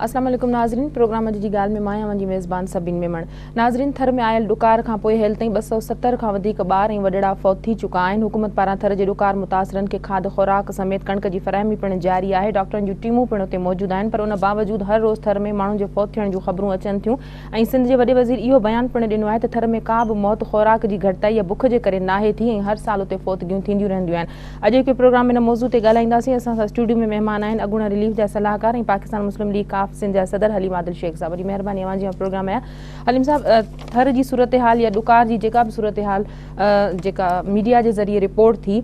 اسلام عليڪم ناظرين پروگرام اڄ جي ڳالهه ۾ مان آهيان اوهان جي ميزبان سبين ميمڻ ناظرين ٿر ۾ آيل ڏڪار کان پوء هيل تائين 270 کان وڌيڪ ٻار ۽ وڏڙا فوت ٿي چڪا آهن حڪومت پاران ٿر جي ڏڪار متاثرن کي کاڌ خوراڪ سميت ڪڻڪ جي فراهمي پڻ جاري آهي ڊاڪٽرن جون ٽيمون پڻ اتي موجود آهن پر ان باوجود هر روز ٿر ۾ ماڻهن جي فوت ٿيڻ جون خبرون اچن ٿيون ۽ سنڌ جي وڏي وزير اهو بيان پڻ ڏنو آهي ته ٿر ۾ ڪا به موت خوراڪ جي گهٽتائي يا بک جي ڪري ناهي ٿي ۽ هر سال اتي فوتگيون ٿينديون رهنديون آهن. اڄوڪي پروگرام ۾ ان موضوع تي ڳالهائينداسين. اسان سان اسٽوڊيو ۾ مهمان آهن اڳوڻا رليف جا صلاحڪار ۽ پاڪستان مسلم ليگ قاف سنڌ جا صدر حليم عادل شيخ صاحب. وڏي مهرباني اوهان جي اوهان پروگرام ۾ آيا. حليم صاحب ٿر جي صورتحال يا ڏڪار جي جيڪا به صورتحال جيڪا ميڊيا جي ذريعي رپورٽ ٿي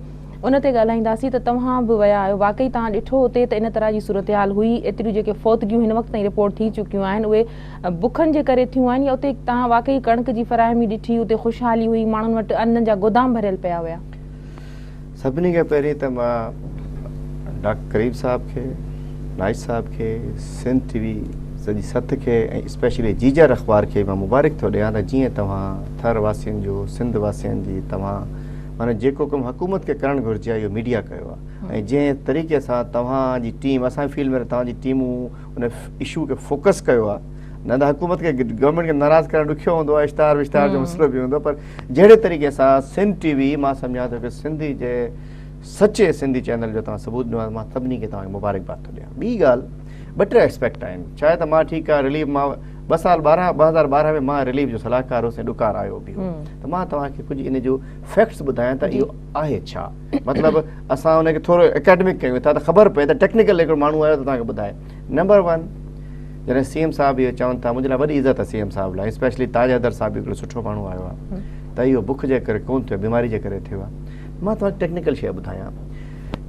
ان تي ڳالهائينداسين ته توهان به ويا آهيو واقعي توهان ڏٺو اتي ته ان طرح جي صورتحال هئي ايتريون جيڪي فوتگيون هن وقت تائين رپورٽ ٿي چڪيون آهن اهي بکن جي ڪري ٿيون آهن يا اتي توهان واقعي ڪڻڪ جي فراهمي ڏٺي، اتي خوشحالي هئي، ماڻهن وٽ انن جا گودام ڀريل پيا هيا. سڀني کان پهرين ته مان ڊاڪٽر قريب صاحب کي، نائچ صاحب کي، سنڌ ٽي وي سڄي سٿ کي ۽ اسپيشلي جيجر اخبار کي مان مبارڪ ٿو ڏيان ته جيئن توهان ٿر واسين جو سنڌ واسين جي توهان معنيٰ جيڪو ڪم حڪومت کي ڪرڻ گهرجي ها اهو ميڊيا ڪيو آهي ۽ جنهن طريقي سان توهان جي ٽيم اسان فيلڊ ۾ توهان جي ٽيمون ان اشو کي فوڪس ڪيو آهي نه ته حڪومت کي گورنمينٽ کي ناراض ڪرڻ ڏکيو هوندو آهي اشتهار وشتهار جو مسئلو به هوندو پر جهڙي طريقي سان سنڌ ٽي وي مان سمجهان ٿو ڪي سنڌي جي سچي سنڌي چينل جو توهان ثبوت ڏنو آهي مان سڀني کي توهان کي مبارڪباد ٿو ڏيان ٻي ڳالهه ٻه ٽي اسپيڪٽ آهن ڇا ته مان ٺيڪ آهي رليف مان ٻه سال ٻارهن 2012 ۾ مان رليف جو صلاحڪار هوس ۽ ڏڪار آيو به هو ته مان توهان کي ڪجهه ان جو فيڪٽس ٻڌايان ته اهو آهي ڇا مطلب اسان ان کي ٿورو اڪيڊمڪ ڪيون ٿا ته خبر پئي ته ٽيڪنيڪل هڪڙو ماڻهو آيو ته توهان کي ٻڌائي نمبر ون جڏهن سي ايم صاحب اهو چون ٿا منهنجي لاء وڏي عزت آهي سي ايم صاحب لاء اسپيشلي تاج حيدر صاحب به هڪڙو سٺو ماڻهو آيو آهي ته اهو بک جي ڪري ڪون ٿيو بيماري جي ڪري ٿيو آهي مان توهان کي ٽيڪنيڪل شيء ٻڌايان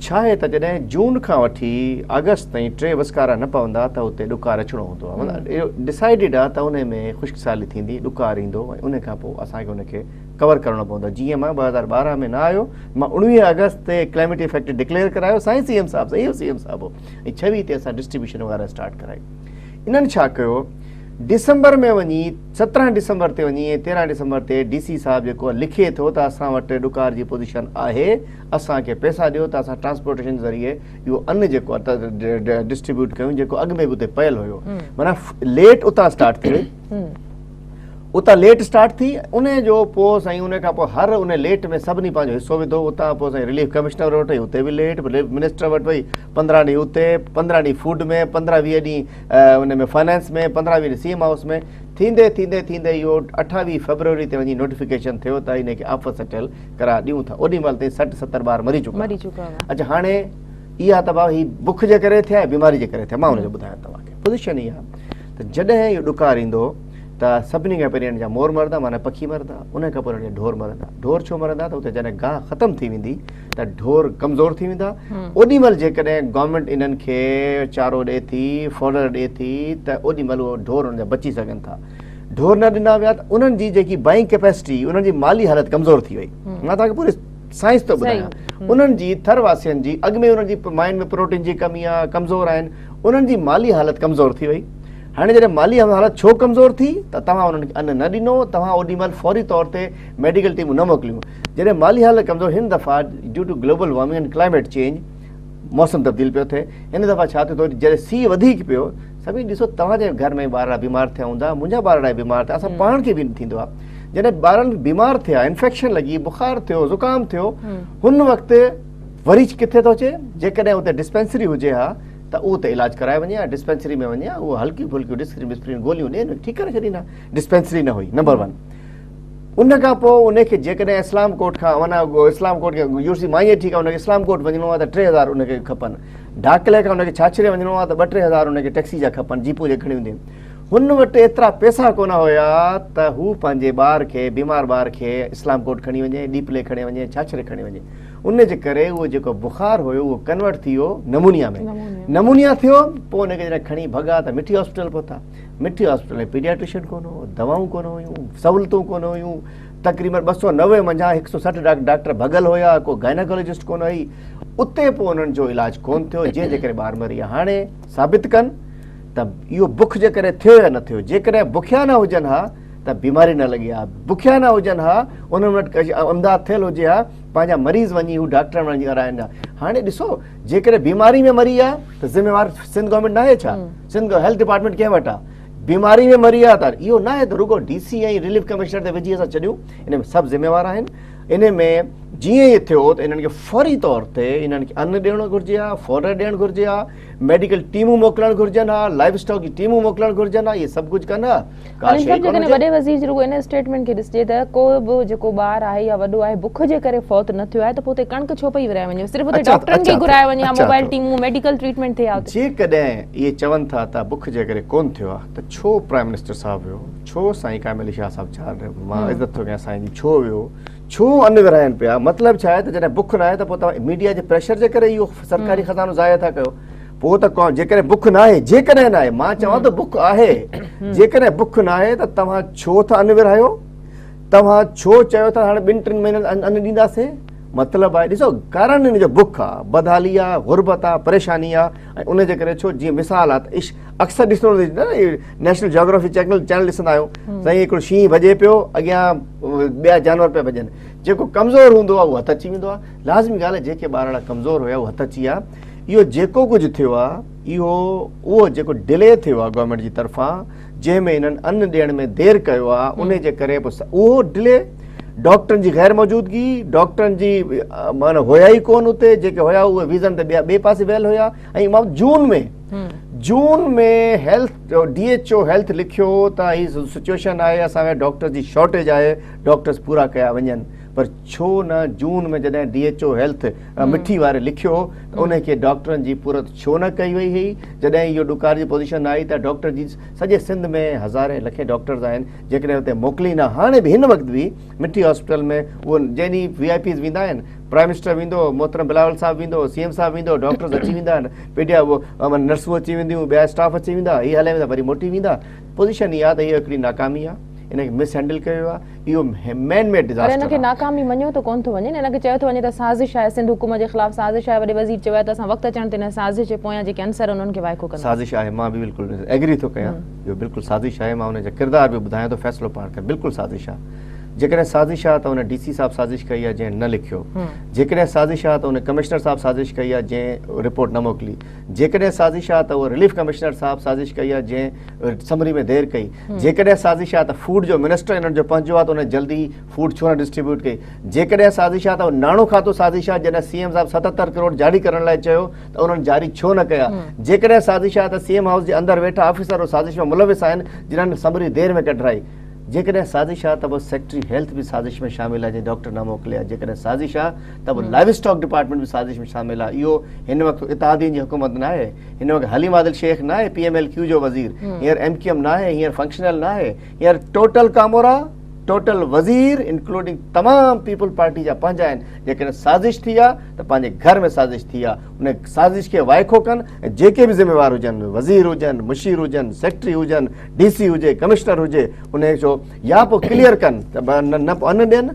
ڇا آهي ته جڏهن جون کان وٺي آگسٽ تائين ٽي وسڪارا نه پوندا ته اتي ڏڪار اچڻو هوندو آهي مطلب اهو ڊسائيڊڊ آهي ته ان ۾ خشڪ سالي ٿيندي ڏڪار ايندو ۽ ان کان پوء اسان کي ان کي ڪور ڪرڻو پوندو جيئن مان 2012 ۾ نه آيو مان 19 آگسٽ تي ڪلائميٽ افيڪٽ ڊڪليئر ڪرايو سائين سي ايم صاحب سائين سي ايم صاحب هو ۽ 26 تي اسان ڊسٽريبيوشن وغيره اسٽارٽ ڪرائي انهن ڇا ڪيو ڊسمبر ۾ وڃي 17 ڊسمبر تي وڃي ۽ 13 ڊسمبر تي ڊي سي صاحب جيڪو لکي ٿو ته اسان وٽ ڏڪار جي پوزيشن آهي اسان کي پئسا ڏيو ته اسان ٽرانسپورٽيشن ذريعي اهو ان جيڪو ڊسٽريبيوٽ ڪيون جيڪو اڳ ۾ به اتي پيل هيو معنيٰ ليٽ اتان اسٽارٽ ٿي وئي اتان ليٽ اسٽارٽ ٿي ان جو پوء سائين ان کان پوء هر ان ليٽ ۾ سڀني پنهنجو حصو وڌو اتان پوء سائين رليف ڪمشنر وٽ وئي اتي به ليٽ رليف منسٽر وٽ وئي 15 ڏينهن اتي 15 ڏينهن فوڊ ۾ 15 20 ڏينهن ان ۾ فائنانس ۾ 15 20 ڏينهن سي ايم هائوس ۾ ٿيندي ٿيندي ٿيندي اهو 28 فيبروري تي وڃي نوٽيفڪيشن ٿيو ته ان کي آفت سٽيل قرار ڏيون ٿا اوڏي مهل تائين 60 70 ٻار مري چڪا مري چڪا اچها هاڻي اها ته ڀاء هي بک جي ڪري ٿيا يا بيماري جي ڪري ٿيا مان ان جو ٻڌايان توهان کي پوزيشن اها ته جڏهن اهو ڏڪار ايندو ته سڀني کان پهرين ان جا مور مرندا معنيٰ پکي مرندا ان کان پوء ان جا ڍور مرندا ڍور ڇو مرندا ته اتي جڏهن گاهه ختم ٿي ويندي ته ڍور ڪمزور ٿي ويندا اوڏي مهل جيڪڏهن گورنمينٽ انهن کي چارو ڏي ٿي فوڊر ڏي ٿي ته اوڏي مهل اهو ڍور انهن جا بچي سگهن ٿا ڍور نه ڏنا ويا ته انهن جي جيڪي بائنگ ڪيپيسٽي انهن جي مالي حالت ڪمزور ٿي وئي مان توهان کي پوري سائنس ٿو ٻڌايان انهن جي ٿر واسين جي اڳ ۾ انهن جي مائن ۾ پروٽين جي ڪمي آ ڪمزور آهن انهن جي مالي حالت ڪمزور ٿي وئي هاڻي جڏهن مالي حالت ڇو ڪمزور ٿي ته توهان انهن کي ان نه ڏنو توهان اوڏي مهل فوري طور تي ميڊيڪل ٽيمون نه موڪليون جڏهن مالي حالت ڪمزور هن دفعا due to global warming and climate change موسم تبديل پيو ٿئي هن دفعا ڇا ٿيو ٿو جڏهن سيء وڌيڪ پيو سڀني ڏسو توهان جي گهر ۾ ٻارڙا بيمار ٿيا هوندا منهنجا ٻارڙا بيمار ٿيا اسان پاڻ کي به ٿيندو آهي جڏهن ٻارن بيمار ٿيا انفيڪشن لڳي بخار ٿيو زڪام ٿيو هن وقت وري ڪٿي ٿو اچي جيڪڏهن اتي ڊسپينسري هجي ها ته اهو ته علاج ڪرائي وڃي ها ڊسپينسري ۾ وڃي ها اهو هلڪيون ڦلڪيون ڊسپرين وسپرين گوليون ڏين ٺيڪ ڪري ڇڏين ها ڊسپينسري نه هئي نمبر ون ان کان پوء ان کي جيڪڏهن اسلام ڪوٽ کان معنيٰ اسلام ڪوٽ کي يورسي مائي ٺيڪ آهي ان کي اسلام ڪوٽ وڃڻو آهي ته 3000 ان کي کپن ڍاڪلي کان ان کي ڇاڇري وڃڻو آهي ته ٻه ٽي هزار ان کي ٽيڪسي جا کپن جيپون جي کڻي وينديون هن وٽ ايترا پئسا ڪونه هيا ته هو پنهنجي ٻار کي بيمار ٻار کي اسلام ڪوٽ کڻي وڃي ڏيپلي کڻي وڃي ڇاڇري کڻي وڃي ان جي ڪري اهو جيڪو بخار هيو اهو ڪنورٽ ٿي ويو نمونيا ۾ نمونيا ٿيو پوء ان کي جڏهن کڻي ڀڳا ته مٺي هاسپيٽل پهتا مٺي هاسپيٽل ۾ پيڊياٽريشن ڪونه هو دوائون ڪونه هيون سهولتون ڪونه هيون تقريبن 290 منجهان 160 ڊاڪٽر ڀڳل هيا ڪو گائناڪالاجسٽ ڪونه هئي اتي پوء انهن جو علاج ڪونه ٿيو جنهن جي ڪري ٻار مري ويا هاڻي ثابت ڪن ته اهو بک جي ڪري ٿيو يا نه ٿيو جيڪڏهن بکيا نه هجن ها ته بيماري نه لڳي ها بکيا نه هجن ها انهن وٽ امداد ٿيل هجي ها پنهنجا مريض وڃي هو ڊاڪٽرن وٽ ڪرائين ها. هاڻي ڏسو جيڪڏهن بيماري ۾ مري آ ته ذميوار سنڌ گورنمينٽ ناهي ڇا؟ سنڌ هيلٿ ڊپارٽمينٽ ڪنهن وٽ آ؟ بيماري ۾ مري آ ته اهو ناهي ته رڳو ڊي سي ۽ رليف ڪمشنر تي وجهي اسان ڇڏيون، ان ۾ سڀ ذميوار آهن. ان ۾ جيئن ئي ٿيو ته انهن کي فوري طور تي انهن کي ان ڏيڻو گهرجي ها، فوڊر ڏيڻ گهرجي ها، ميڊيڪل ٽيمون موڪلڻ گهرجن ها، لائيو اسٽاڪ جي ٽيمون موڪلڻ گهرجن ها، اهي سڀ ڪجهه ڪن ها، ڪا عليم شيء صاحب ڪونه جيڪڏهن هجي. وڏي وزير جي رڳو ان اسٽيٽمينٽ کي ڏسجي ته ڪو به جيڪو ٻار آهي يا وڏو آهي بک جي ڪري فوت نه ٿيو آهي ته پوء اتي ڪڻڪ ڇو پئي ورهائي وڃي صرف اتي اچان ٿو ڊاڪٽرن کي اچان ٿو گهرايو وڃي ها اچان موبائل ٿو. ٽيمون ميڊيڪل ٽريٽمينٽ ٿئي ها اتي. جيڪڏهن اهي چون ٿا ته بک جي ڪري ڪونه ٿيو آهي ته ڇو پرائم منسٽر صاحب ويو، ڇو سائين قائم علي شاهه صاحب ڇا مان عزت ٿو ڪيان سائين جي ڇو ويو، ڇو ان ورهائين پيا، مطلب ڇا آهي ته جڏهن بک ناهي ته پوء توهان ميڊيا جي پريشر جي ڪري اهو سرڪاري خزانو ضايع ٿا ڪيو، پوء ته جيڪڏهن بک ناهي، جيڪڏهن ناهي، مان چوان ٿو بک آهي، جيڪڏهن بک ناهي ته توهان ڇو ٿا ان ورهايو، توهان ڇو چيو ٿا هاڻي ٻن ٽن مهينن ان ڏينداسين، مطلب آهي ڏسو ڪارڻ ان جو بک آ، بدحالي آ، غربت آ، پريشاني آ ۽ ان جي ڪري ڇو جيئن مثال آ ته اڪثر ڏسڻو نه نيشنل جاگرافي چينل چينل ڏسندا آهيون سائين هڪڙو شينهن ڀڄي پيو اڳيان ٻيا جانور پيا ڀڄن جيڪو ڪمزور هوندو آهي اهو هٿ اچي ويندو آهي لازمي ڳالهه آهي جيڪي ٻارڙا ڪمزور هيا اهو هٿ اچي ويا اهو جيڪو ڪجهه ٿيو آهي اهو اهو جيڪو ڊلي ٿيو آهي گورنمينٽ جي طرفان جنهن ۾ انهن ان ڏيڻ ۾ دير ڪيو آهي ان جي ڪري پوء اهو ڊلي ڊاڪٽرن جي غير موجودگي ڊاڪٽرن جي معنی هيا ئي ڪون اتي جيڪي هيا اهي ويزن تي ٻيا ٻئي پاسي ويل هيا ۽ مان June ۾ June ۾ health D H O health لکيو ته هي سچويشن آهي اسان وٽ ڊاڪٽرز جي شارٽيج آهي ڊاڪٽرز پورا ڪيا وڃن پر ڇو نه جون ۾ جڏهن ڊي ايڇ او هيلٿ مٺي واري لکيو ته ان کي ڊاڪٽرن جي پورت ڇو نه ڪئي وئي هئي جڏهن اهو ڏڪار جي پوزيشن آئي ته ڊاڪٽر جي سڄي سنڌ ۾ هزارين لکين ڊاڪٽرز آهن جيڪڏهن اتي موڪلين ها هاڻي به هن وقت به مٺي هاسپيٽل ۾ اهو جنهن ڏينهن وي آء پيز ويندا آهن پرائم منسٽر ويندو، محترم بلاول صاحب ويندو، سي ايم صاحب ويندو، ڊاڪٽرز اچي ويندا آهن، پيڊيا نرسون اچي وينديون، ٻيا اسٽاف اچي ويندا، هي هليا ويندا وري موٽي ويندا، پوزيشن اها آهي ته اهو هڪڙي ناڪامي آهي، ان کي مس هينڊل ڪيو ويو آهي، اهو مين ميڊ پر ان ڊزاسٽر کي آهي. ناڪامي مڃيو ته ڪونه ٿو وڃي نه، ان کي چيو ٿو وڃي ته سازش آهي، سنڌ حڪومت جي خلاف سازش آهي، وڏي وزير چيو آهي ته اسان وقت اچڻ تي ان سازش جي پويان جيڪي عنصر آهن انهن کي وائکو ڪنداسين. سازش آهي مان به بلڪل ايگري ٿو ڪيان، اهو بلڪل سازش آهي، مان ان جا ڪردار به ٻڌايان ٿو، فيصلو پاڻ ڪر، بلڪل سازش آهي. جيڪڏهن سازش آ ته ان ڊي سي صاحب سازش ڪئي آ جنهن نه لکيو، جيڪڏهن سازش آ ته ان ڪمشنر صاحب سازش ڪئي آ جنهن رپورٽ نه موڪلي، جيڪڏهن سازش آ ته اهو رليف ڪمشنر صاحب سازش ڪئي آ جنهن سمري ۾ دير ڪئي، جيڪڏهن سازش آ ته فوڊ جو منسٽر انهن جو پنهنجو آ ته ان جلدي فوڊ ڇو نه ڊسٽريبيوٽ ڪئي، جيڪڏهن سازش آ ته ناڻو کاتو سازش آ جڏهن سي ايم صاحب 77 ڪروڙ جاري ڪرڻ لاء چيو ته انهن جاري ڇو نه ڪيا، جيڪڏهن سازش آ ته سي ايم هائوس جي اندر ويٺا آفيسر اهو سازش ۾ ملوث آهن جنهن سمري دير ۾ ڪڍرائي. جيڪڏهن سازش آ ته پوء سيڪريٽري هيلٿ به سازش ۾ شامل آ جنهن ڊاڪٽر نه موڪليا، جيڪڏهن سازش آ ته پوء لائيو اسٽاڪ ڊپارٽمينٽ به سازش ۾ شامل آ، اهو هن وقت اتحادين جي حڪومت ناهي، هن وقت حليم عادل شيخ ناهي پي ايم ايل ڪيو جو وزير، هينئر ايم ڪيو ايم ناهي، هينئر فنڪشنل ناهي، هينئر ٽوٽل ڪامورا، ٽوٽل وزير انڪلوڊنگ تمام پيپلز پارٽي جا پنهنجا آهن، جيڪڏهن سازش ٿي آ ته پنهنجي گهر ۾ سازش ٿي آ، ان سازش کي وائکو ڪن ۽ جيڪي به ذميوار هجن، وزير هجن، مشير هجن، سيڪريٽري هجن، ڊي سي هجي ڪمشنر هجي ان جو يا پوء ڪليئر ڪن ته نه پوء ان ڏين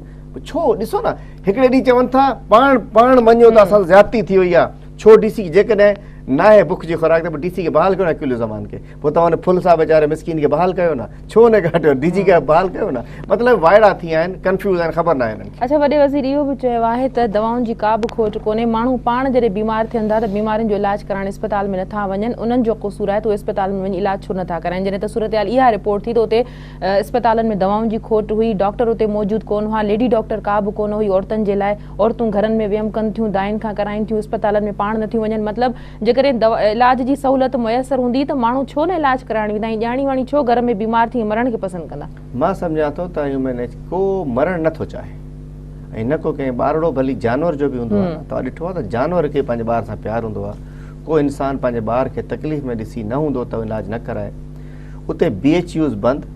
ڇو ڏسو نه هڪڙي ڏينهن چون ٿا پاڻ پاڻ مڃيو ته اسان زيادتي ٿي وئي آهي ڇو ڊي سي جيڪڏهن ناهي بک جي خوراڪ ته پوء ڊي سي کي بحال ڪيو نه اڪيل زمان کي پوء توهان ڦل صاحب ويچاري مسڪين کي بحال ڪيو نه ڇو ان کي هٽيو ڊي جي کي بحال ڪيو نه مطلب وائڙا ٿي ويا آهن ڪنفيوز آهن خبر ناهي انهن کي. اڇا وڏي وزير اهو به چيو آهي ته دوائن جي ڪا به کوٽ ڪونهي ماڻهو پاڻ جڏهن بيمار ٿين ٿا ته بيمارين جو علاج ڪرائڻ اسپتال ۾ نٿا وڃن انهن جو قصور آهي ته اهي اسپتال ۾ وڃي علاج ڇو نٿا ڪرائين جڏهن ته صورتحال اها رپورٽ ٿي ته اتي اسپتالن ۾ دوائن جي کوٽ هئي ڊاڪٽر اتي موجود ڪونه هئا ليڊي ڊاڪٽر ڪا به ڪونه هئي عورتن جي لاء عورتون گهرن ۾ ويم ڪن ٿيون دائين کان ڪرائين ٿيون اسپتالن ۾ پاڻ نٿيون وڃن مطلب جيڪڏهن دوا علاج جي سهولت ميسر هوندي ته ماڻهو ڇو نه علاج ڪرائڻ ويندا ۽ ڄاڻي واڻي ڇو گهر ۾ بيمار ٿي مرڻ کي پسند ڪندا. مان سمجهان ٿو ته هيومن ايج ڪو مرڻ نه ٿو چاهي ۽ نه ڪو ڪنهن ٻارڙو ڀلي جانور جو به هوندو آهي نه توهان ڏٺو آهي ته جانور کي پنهنجي ٻار سان پيار هوندو آهي ڪو انسان پنهنجي ٻار کي تڪليف ۾ ڏسي نه هوندو ته علاج نه ڪرائي اتي بي ايڇ يوز بند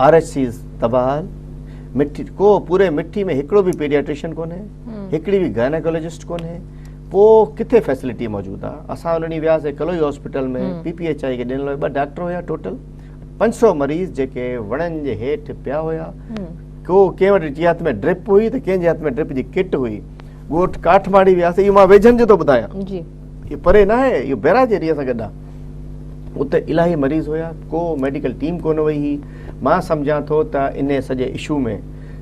آر ايڇ سيز تباهه حال مٺي ڪو پوري مٺي ۾ هڪڙو به پيڊياٽريشن ڪونهي هڪڙي به گائناڪولوجسٽ ڪونهي پوء ڪٿي فيسلٽي موجود آ اسان ان ڏينهن وياسي Kaloi hospital ۾ P P H I کي ڏنل هيو ٻه ڊاڪٽر هيا ٽوٽل 500 مريض جيڪي وڻن جي هيٺ پيا هيا ڪو ڪنهن وٽ جي هٿ ۾ ڊرپ هئي ته ڪنهن جي هٿ ۾ ڊرپ جي ڪٽ هئي ڳوٺ ڪاٺ ماڙي وياسي اهو مان ويجهن جو ٿو ٻڌايان جي اهو پري نه آهي اهو بئراج ايريا سان گڏ آ اتي الاهي مريض هيا ڪو ميڊيڪل ٽيم ڪونه وئي هئي مان سمجهان ٿو ته ان سڄي اشو ۾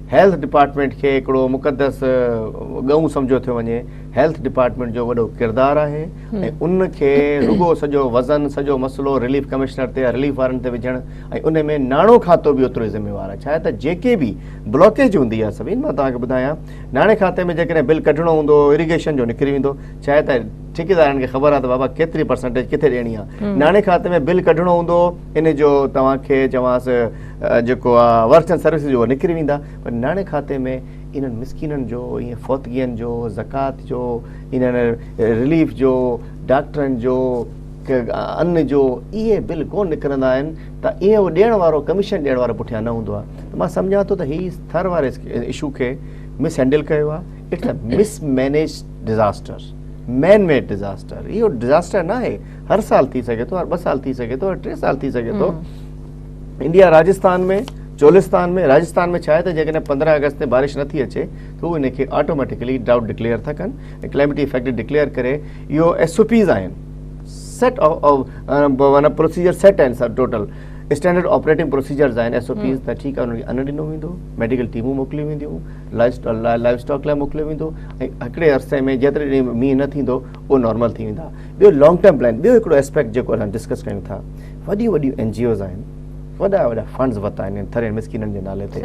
هيلٿ ڊپارٽمينٽ کي هڪڙو مقدس ڳئون سمجهيو ٿيو وڃي. هيلٿ ڊپارٽمينٽ جو وڏو ڪردار آهي ۽ ان کي رڳو سڄو وزن سڄو مسئلو رليف ڪمشنر تي يا رليف وارن تي وجهڻ ۽ ان ۾ ناڻو کاتو به اوترو ئي ذميوار آهي ڇاهي ته جيڪي به بلاڪيج هوندي آهي سڀني مان توهان کي ٻڌايان ناڻي کاتي ۾ جيڪڏهن بل ڪڍڻو هوندو اريگيشن جو نڪري ويندو ڇاهي ته ٺيڪيدارن کي خبر آهي ته بابا ڪيتري پرسنٽيج ڪٿي ڏيڻي آهي ناڻي کاتي ۾ بل ڪڍڻو هوندو ان جو توهان کي چوانس جيڪو آهي ورڪس اينڊ سروسز جو نڪري ويندا پر ناڻي کاتي ۾ انهن مسڪينن جو ائين فوتگين جو زڪوات جو انهن رليف جو ڊاڪٽرن جو ان جو اهي بل ڪون نڪرندا آهن ته ائين اهو ڏيڻ وارو ڪميشن ڏيڻ وارو پٺيان نه هوندو آهي ته مان سمجهان ٿو ته هي ٿر واري اشو کي مس هينڊل ڪيو آهي it's a mismanage disaster man made disaster اهو ڊزاسٽر نه آهي هر سال ٿي سگهي ٿو هر ٻه سال ٿي سگهي ٿو هر ٽي سال ٿي سگهي ٿو انڊيا راجستان ۾ چولستان ۾ راجستان ۾ ڇا آهي ته جيڪڏهن 15 آگسٽ تي بارش نٿي اچي ته هو ان کي آٽوميٽيڪلي ڊرائوٽ ڊڪليئر ٿا ڪن ۽ ڪلائميٽي افيڪٽ ڊڪليئر ڪري اهو ايس او پيز آهن سيٽ معنيٰ پروسيجر سيٽ آهن سر ٽوٽل اسٽينڊرڊ آپريٽنگ پروسيجرز آهن ايس او پيز ته ٺيڪ آهي انهن کي ان ڏنو ويندو ميڊيڪل ٽيمون موڪليون وينديون لائيو اسٽاڪ لاء موڪليو ويندو ۽ هڪڙي عرصي ۾ جيتري ڏينهن مينهن نه ٿيندو اهو نارمل ٿي ويندا ٻيو لانگ ٽرم پلان ٻيو هڪڙو اسپيڪٽ جيڪو اسان ڊسڪس ڪيون ٿا وڏيون وڏيون اين جي اوز آهن وڏا وڏا فنڊز ورتا آهن ٿرين مسڪينن جي نالي تي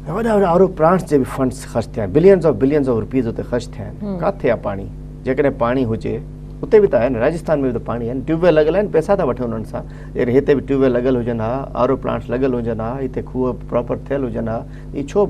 وڏا وڏا آر او پلانٽس جي به فنڊز خرچ ٿيا آهن billions of billions of rupees اتي خرچ ٿيا آهن ڪاٿي آهي پاڻي جيڪڏهن پاڻي هجي اتي به ته آهي نه راجستان ۾ به ته پاڻي آهن ٽيوب ويل لڳل آهن پئسا ٿا وٺن انهن سان جيڪڏهن هتي به ٽيوب ويل لڳل هجن ها آر او پلانٽس لڳل هجن ها هتي کوهه پراپر ٿيل هجن ها هي ڇو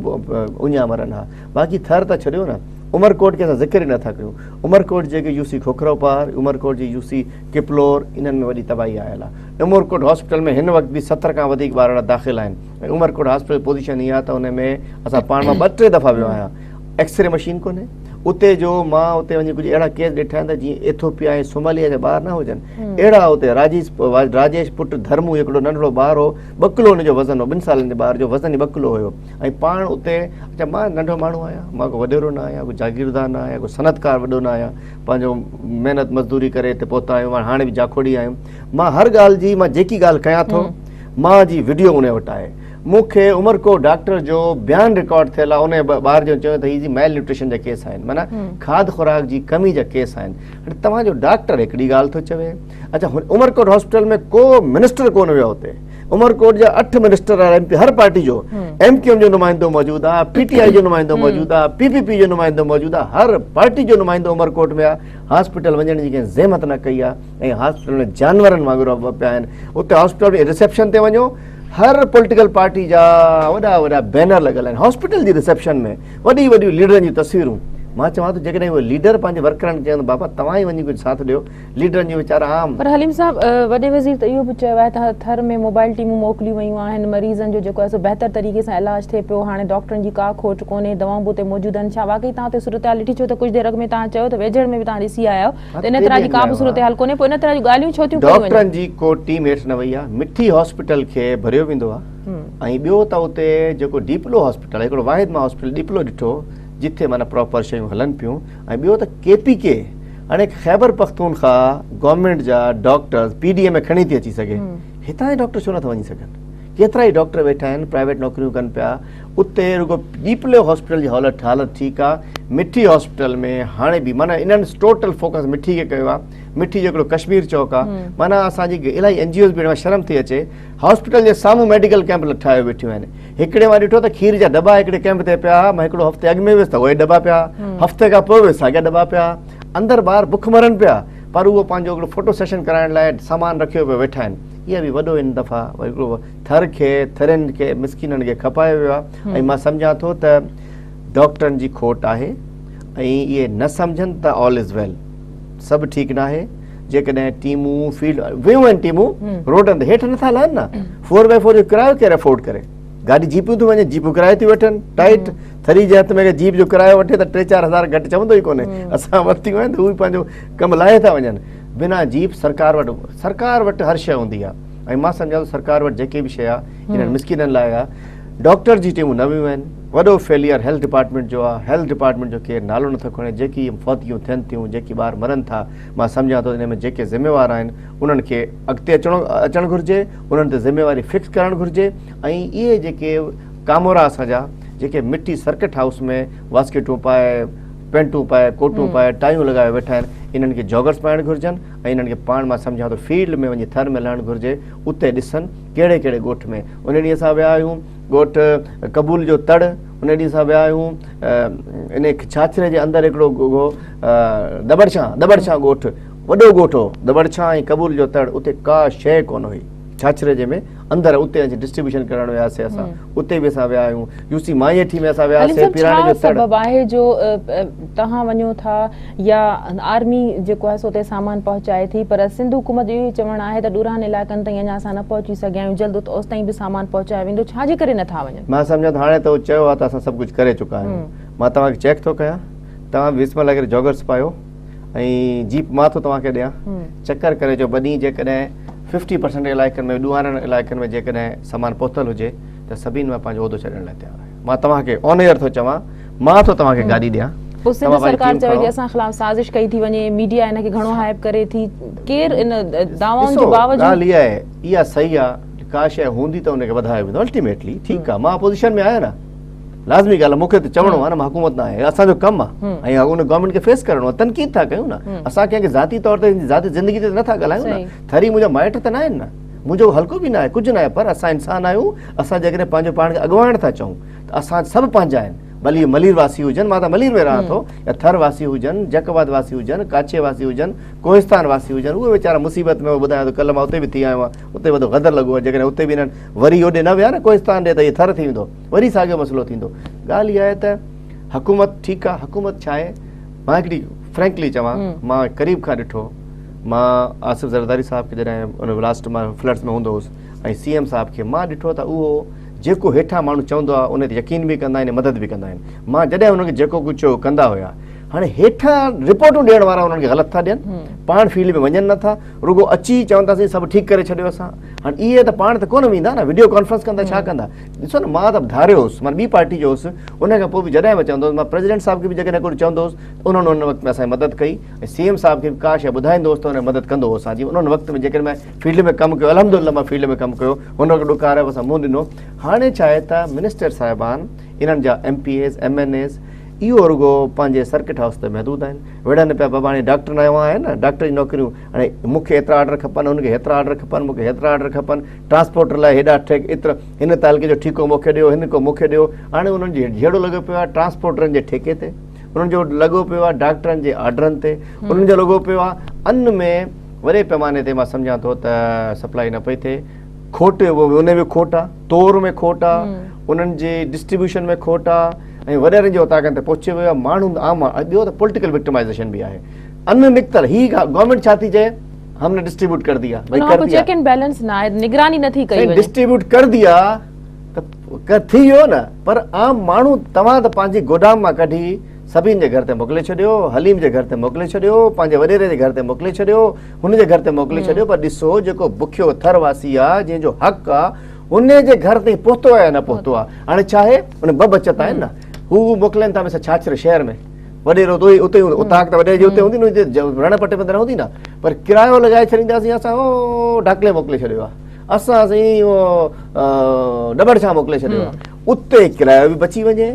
اڃا مرن ها باقي ٿر ته ڇڏيو نه عمرڪوٽ کي اسان ذڪر ئي نٿا ڪيون عمرڪوٽ جيڪي يو سي کوکرو پار عمرڪوٽ جي يو سي ڪپلور انهن ۾ وڏي تباهي آيل آهي عمرڪوٽ هاسپيٽل ۾ هن وقت به 70 کان وڌيڪ ٻارڙا داخل آهن ۽ عمرڪوٽ هاسپيٽل پوزيشن اها ته ان ۾ اسان پاڻ مان ٻه ٽي دفعا ويو آهيان ايڪسري مشين ڪونهي اتي جو مان اتي وڃي ڪجهه اهڙا ڪيس ڏٺا آهن ته جيئن ايٿوپيا ۽ سوماليا جا ٻار نه هجن اهڙا اتي راجيش راجيش پٽ ڌرمو هڪڙو ننڍڙو ٻار هو ٻه ڪلو ان جو وزن هو ٻن سالن جي ٻار جو وزن ئي ٻه ڪلو هيو ۽ پاڻ اتي اچا مان ننڍو ماڻهو آهيان مان ڪو وڏيرو نه آهيان ڪو جاگيردار نه آهيان ڪو صنعتڪار وڏو نه آهيان پنهنجو محنت مزدوري ڪري هتي پهتا آهيون مان هاڻي به جاکوڙي آهيون مان هر ڳالهه جي مان جيڪي ڳالهه ڪيان ٿو مان جي وڊيو ان وٽ آهي مون کي عمرڪوٽ ڊاڪٽر جو بيان رڪارڊ ٿيل آهي ان ٻار جو چيو ته هي جي ميل نيوٽريشن جا ڪيس آهن معنيٰ کاڌ خوراڪ جي ڪمي جا ڪيس آهن هاڻي توهان جو ڊاڪٽر هڪڙي ڳالهه ٿو چوي اچا عمرڪوٽ هاسپيٽل ۾ ڪو منسٽر ڪونه ويو اتي عمرڪوٽ جا اٺ منسٽر ايم پي هر پارٽي جو ايم ڪيو ايم جو نمائندو موجود آ پي ٽي آء جو نمائندو موجود آ پي پي پي جو نمائندو موجود آ هر پارٽي جو نمائندو عمرڪوٽ ۾ آ هاسپيٽل وڃڻ جي ڪنهن زحمت نه ڪئي آ ۽ هاسپيٽل ۾ جانورن وانگر پيا آهن اتي هاسپيٽل ۾ ريسيپشن تي وڃو هر پوليٽيڪل پارٽي جا وڏا وڏا بينر لڳل آهن هاسپيٽل جي ريسيپشن ۾ وڏي وڏيون ليڊرن جون تصويرون مان چوان ٿو جيڪڏهن اهي ليڊر پنهنجي ورڪرن کي چون بابا توهان ئي وڃي ڪجهه ساٿ ڏيو ليڊرن جون ويچارا عام. پر حليم صاحب وڏي وزير ته اهو به چيو آهي ته ٿر ۾ موبائل ٽيمون موڪليون ويون آهن مريضن جو جيڪو آهي سو بهتر طريقي سان علاج ٿئي پيو هاڻي ڊاڪٽرن جي ڪا کوٽ ڪونهي دوائون به اتي موجود آهن ڇا واقعي توهان اتي صورتحال ڏٺي ڇو ته ڪجهه دير اڳ ۾ توهان چيو ته ويجهڙ ۾ به توهان ڏسي آيا آهيو ته ان طرح جي ڪا به صورتحال ڪونهي پوء ان طرح جون ڳالهيون ڇو ٿيون ڪيون وڃن. ڊاڪٽرن جي ڪو ٽيم هيٺ نه وئي آهي مٺي هاسپيٽل کي ڀريو ويندو آهي ۽ ٻيو ته اتي جيڪو ڏيپلو هاسپيٽل آهي هڪڙو واحد مان هاسپيٽل ڏيپلو ڏٺو جتي معنيٰ پراپر شيون هلن پيون ۽ ٻيو ته ڪي پي ڪي هاڻي خيبر پختونخوا گورنمينٽ جا ڊاڪٽرز پي ڊي ايم ۾ کڻي ٿي اچي سگهي هتان جا ڊاڪٽر ڇو نٿا وڃي سگهن ڪيترا ئي ڊاڪٽر ويٺا آهن پرائيويٽ نوڪريون ڪن پيا اتي رڳو ڏيپلي هاسپيٽل جي حالت حالت ٺيڪ آ مٺي هاسپيٽل ۾ هاڻي به معنيٰ انهن ٽوٽل فوڪس مٺي کي ڪيو آ مٺي جو هڪڙو ڪشمير چوڪ آ معنيٰ اسان جي الاهي اين جي اوز به شرم ٿي اچي هاسپيٽل جي سامهون ميڊيڪل ڪيمپ ٺاهيو ويٺيون آهن هڪڙي مان ڏٺو ته کير جا ڊٻا هڪڙي ڪئمپ تي پيا ها، مان هڪڙو هفتي اڳ ۾ ويس ته اهي ڊٻا پيا ها، هفتي کان پوء ويس ساڳيا ڊٻا پيا ها، اندر ٻار بک مرن پيا پر اهو پنهنجو هڪڙو فوٽو سيشن ڪرائڻ لاء سامان رکيو پيو ويٺا آهن. اها به وڏو ان دفعا هڪڙو ٿر کي ٿرين کي مسڪينن کي کپايو ويو آهي ۽ مان سمجهان ٿو ته ڊاڪٽرن جي کوٽ آهي ۽ اهي نه سمجهن ته آل از ويل سڀ ٺيڪ ناهي جيڪڏهن ٽيمون فيلڊ ويون آهن ٽيمون روڊن تي هيٺ نٿا لهن نه فور بائي فور جو ڪرايو ڪير افورڊ ڪري گاڏي جيپون ٿيون وڃن جيپون ڪرايو ٿيون وٺن ٽائيٽ ٿري جي هٿ ۾ جيپ جو ڪرايو وٺي ته ٽي چار هزار گهٽ چوندو ئي ڪونهي اسان ورتيون آهن ته هو پنهنجو ڪم لاهي ٿا وڃن بنا جيپ سرڪار وٽ سرڪار وٽ هر شيء هوندي آهي ۽ مان سمجهان ٿو سرڪار وٽ جيڪي به شيء آهي انهن مسڪينن لاء آهي ڊاڪٽر جي ٽيمون نه ويون آهن وڏو فيليئر هيلٿ ڊپارٽمينٽ جو آهي هيلٿ ڊپارٽمينٽ جو ڪير نالو نٿو کڻي جيڪي فوتگيون ٿين ٿيون جيڪي ٻار مرن ٿا مان سمجهان ٿو ان ۾ جيڪي ذميوار آهن انهن کي اڳتي اچڻو اچڻ گهرجي انهن تي ذميواري فڪس ڪرڻ گهرجي ۽ اهي جيڪي ڪامورا اسان جا جيڪي مٺي سرڪٽ هائوس ۾ واسڪيٽون پائي پينٽون پائي، ڪوٽون پائي، ٽايون لڳائي ويٺا آهن، انهن کي جاگرس پائڻ گهرجن ۽ انهن کي پاڻ مان سمجهان ٿو فيلڊ ۾ وڃي ٿر ۾ لهڻ گهرجي، اتي ڏسن ڪهڙي ڪهڙي ڳوٺ ۾. ان ڏينهن اسان ويا آهيون ڳوٺ قبول جو تڙ، ان ڏينهن اسان ويا آهيون ان ڇاڇري جي اندر هڪڙو دٻڙڇان، دٻڙڇان ڳوٺ، وڏو ڳوٺ هو دٻڙڇان ۽ قبول جو تڙ، اتي ڪا شيء ڪونه هئي. ڇاڇري جي ۾ اندر اتي اچي ڊسٽريبيوشن ڪرڻ وياسي اسان اتي به اسان ويا آهيون يو سي مائيٺي ۾ اسان وياسي پيراڻي جو تڙ. سبب آهي جو توهان وڃو ٿا يا آرمي جيڪو آهي سو اتي سامان پهچائي ٿي پر سنڌ حڪومت جو اهو چوڻ آهي ته ڏورانهن علائقن تائين اڃا اسان نه پهچي سگهيا آهيون جلد اوستائين به سامان پهچايو ويندو ڇا جي ڪري نه ٿا وڃن؟ مان سمجهان ٿو هاڻي ته هو چيو آهي ته اسان سڀ ڪجهه ڪري چڪا آهيون مان توهان کي چيڪ ٿو ڪيان توهان به بسم الله ڪري جاگرس پايو ۽ جيپ مان ٿو توهان کي ڏيان چڪر ڪري اچو ٻه ڏينهن جيڪڏهن ففٽي پرسنٽ علائقن ۾ ڏوهارن علائقن ۾ جيڪڏهن سامان پهتل هجي ته سڀني مان پنهنجو عهدو ڇڏڻ لاء تيار آهيان مان توهان کي آن ايئر ٿو چوان مان ٿو توهان کي گاڏي ڏيان پوء سنڌ سرڪار چوي ٿي اسان خلاف سازش ڪئي ٿي وڃي ميڊيا ان کي گهڻو هائپ ڪري ٿي ڪير ان دعوائن جي باوجود ڳالهه اها آهي اها صحيح آهي ڪا شيء هوندي ته ان کي وڌايو ويندو الٽيميٽلي ٺيڪ آهي مان اپوزيشن ۾ آهيان نه لازمي ڳالهه مون کي ته چوڻو آهي نه مان حڪومت نه آهيان اسان جو ڪم آهي ۽ ان گورنمينٽ کي فيس ڪرڻو آهي تنقيد ٿا ڪيون نه اسان ڪنهن کي ذاتي طور تي ذاتي زندگي تي نٿا ڳالهايون نه ٿري منهنجا مائٽ ته نه آهن نه منهنجو حلقو به نه آهي ڪجهه نه آهي پر اسان انسان آهيون اسان جيڪڏهن پنهنجو پاڻ کي اڳواڻ ٿا چئون ته اسان سڀ پنهنجا آهن ڀلي ملير واسي هجن مان ته ملير ۾ رهان ٿو يا ٿر واسي هجن جيڪب آباد واسي هجن ڪاڇي واسي هجن ڪوهستان واسي هجن اهي ويچارا مصيبت ۾ ٻڌايان ٿو ڪلهه مان اتي به ٿي آيو آهيان اتي وڏو غدر لڳو آهي جيڪڏهن اتي به هنن وري اوڏي نه ويا نه ڪوهستان ڏي ته هي ٿر ٿي ويندو وري ساڳيو مسئلو ٿيندو. ڳالهه اها آهي ته حڪومت ٺيڪ آهي، حڪومت ڇا آهي، مان هڪڙي فرينڪلي چوان، مان قريب کان ڏٺو، مان آصف زرداري صاحب کي جڏهن ان لاسٽ مان فلڊس ۾ هوندو هوس ۽ سي ايم صاحب کي مان ڏٺو ته اهو جيڪو هيٺان ماڻهو چوندو آهي ان تي يقين به ڪندا آهن ۽ مدد به ڪندا آهن. مان جڏهن انهن کي جيڪو ڪجهه چيو ڪندا هيا. هاڻي هيٺان رپورٽون ڏيڻ وارا انهن کي غلط ٿا ڏين، پاڻ فيلڊ ۾ وڃن نٿا، رڳو اچي چون ٿا سائين سڀ ٺيڪ ڪري ڇڏيو اسان. هاڻي اهي ته پاڻ ته ڪونه ويندا نه، وڊيو ڪانفرنس ڪندا ڇا ڪندا؟ ڏسو نه مان ته ڌاريو هوس مان ٻي پارٽي جو هوس ان کان پوء به جڏهن به چوندو هوس مان پريزيڊنٽ صاحب کي به جيڪڏهن ڪجهه چوندو هوس ته انهن ان وقت ۾ اسان جي مدد ڪئي ۽ سي ايم صاحب کي به ڪا شيء ٻڌائيندو هوس ته ان مدد ڪندو هو اسان جي انهن وقت ۾ جيڪڏهن مان فيلڊ ۾ ڪم ڪيو الحمد لله مان فيلڊ ۾ ڪم ڪيو هن وقت ڏکار آيو اسان منهن ڏنو هاڻي ڇا آهي ته منسٽر صاحبان انهن جا M P As M N As اهو رڳو پنهنجي سرڪٽ هائوس تي محدود آهن وڙهن پيا بابا هاڻي ڊاڪٽر نوان آهن نه ڊاڪٽر جي نوڪريون هاڻي مون کي ايترا آرڊر کپن هن کي هيترا آرڊر کپن مون کي هيترا آرڊر کپن ٽرانسپورٽر لاء هيڏا ٺيڪ ايترا هن تعلقي جو ٺيڪو مون کي ڏيو هن ڪو مون کي ڏيو هاڻي انهن جي جهيڙو لڳو پيو آهي ٽرانسپورٽرن جي ٺيڪي تي انهن جو لڳو پيو آهي ڊاڪٽرن جي آرڊرن تي انهن جو لڳو پيو آهي ان ۾ وڏي پيماني تي مان سمجهان ٿو ته سپلائي نه پئي ٿئي کوٽ ان ۾ کوٽ آهي تور ۾ کوٽ آهي انهن جي ڊسٽريبيوشن ۾ کوٽ آهي ۽ وڏيرن جي اوطاقن تي پهچي ويو آهي ماڻهو عام ٻيو ته پوليٽيڪل وڪٽمائزيشن به آهي ان نڪتل هي گورنمينٽ ڇا ٿي چئي هم ني ڊسٽريبيوٽ ڪر ديا ڀئي ڪر ديا چيڪ اينڊ بيلنس نه آهي نگراني نه ٿي ڪئي وڃي ڊسٽريبيوٽ ڪر ديا ته ٿي ويو نه پر عام ماڻهو توهان ته پنهنجي گودام مان ڪڍي سڀين جي گهر تي موڪلي ڇڏيو حليم جي گهر تي موڪلي ڇڏيو پنهنجي وڏيري جي گهر تي موڪلي ڇڏيو هن جي گهر تي موڪلي ڇڏيو پر ڏسو جيڪو بکيو ٿر واسي آ جنهن جو حق آ هن جي گهر تائين پهتو آ يا نه پهتو آ هاڻي ڇا آهي ان ٻه بچت آهن نه هو موڪلين ٿا مثال ڇاڇري شهر ۾ وڏيرو تو اتي هوندو اوطاق ته وڏيري جي اتي هوندي نه رڻ پٽ ۾ ته نه هوندي نه پر ڪرايو لڳائي ڇڏينداسين اسان او ڍاڪلي موڪلي ڇڏيو آ اسان سائين اهو ڏٻڙ ڇا موڪلي ڇڏيو آ اتي ڪرايو به بچي وڃي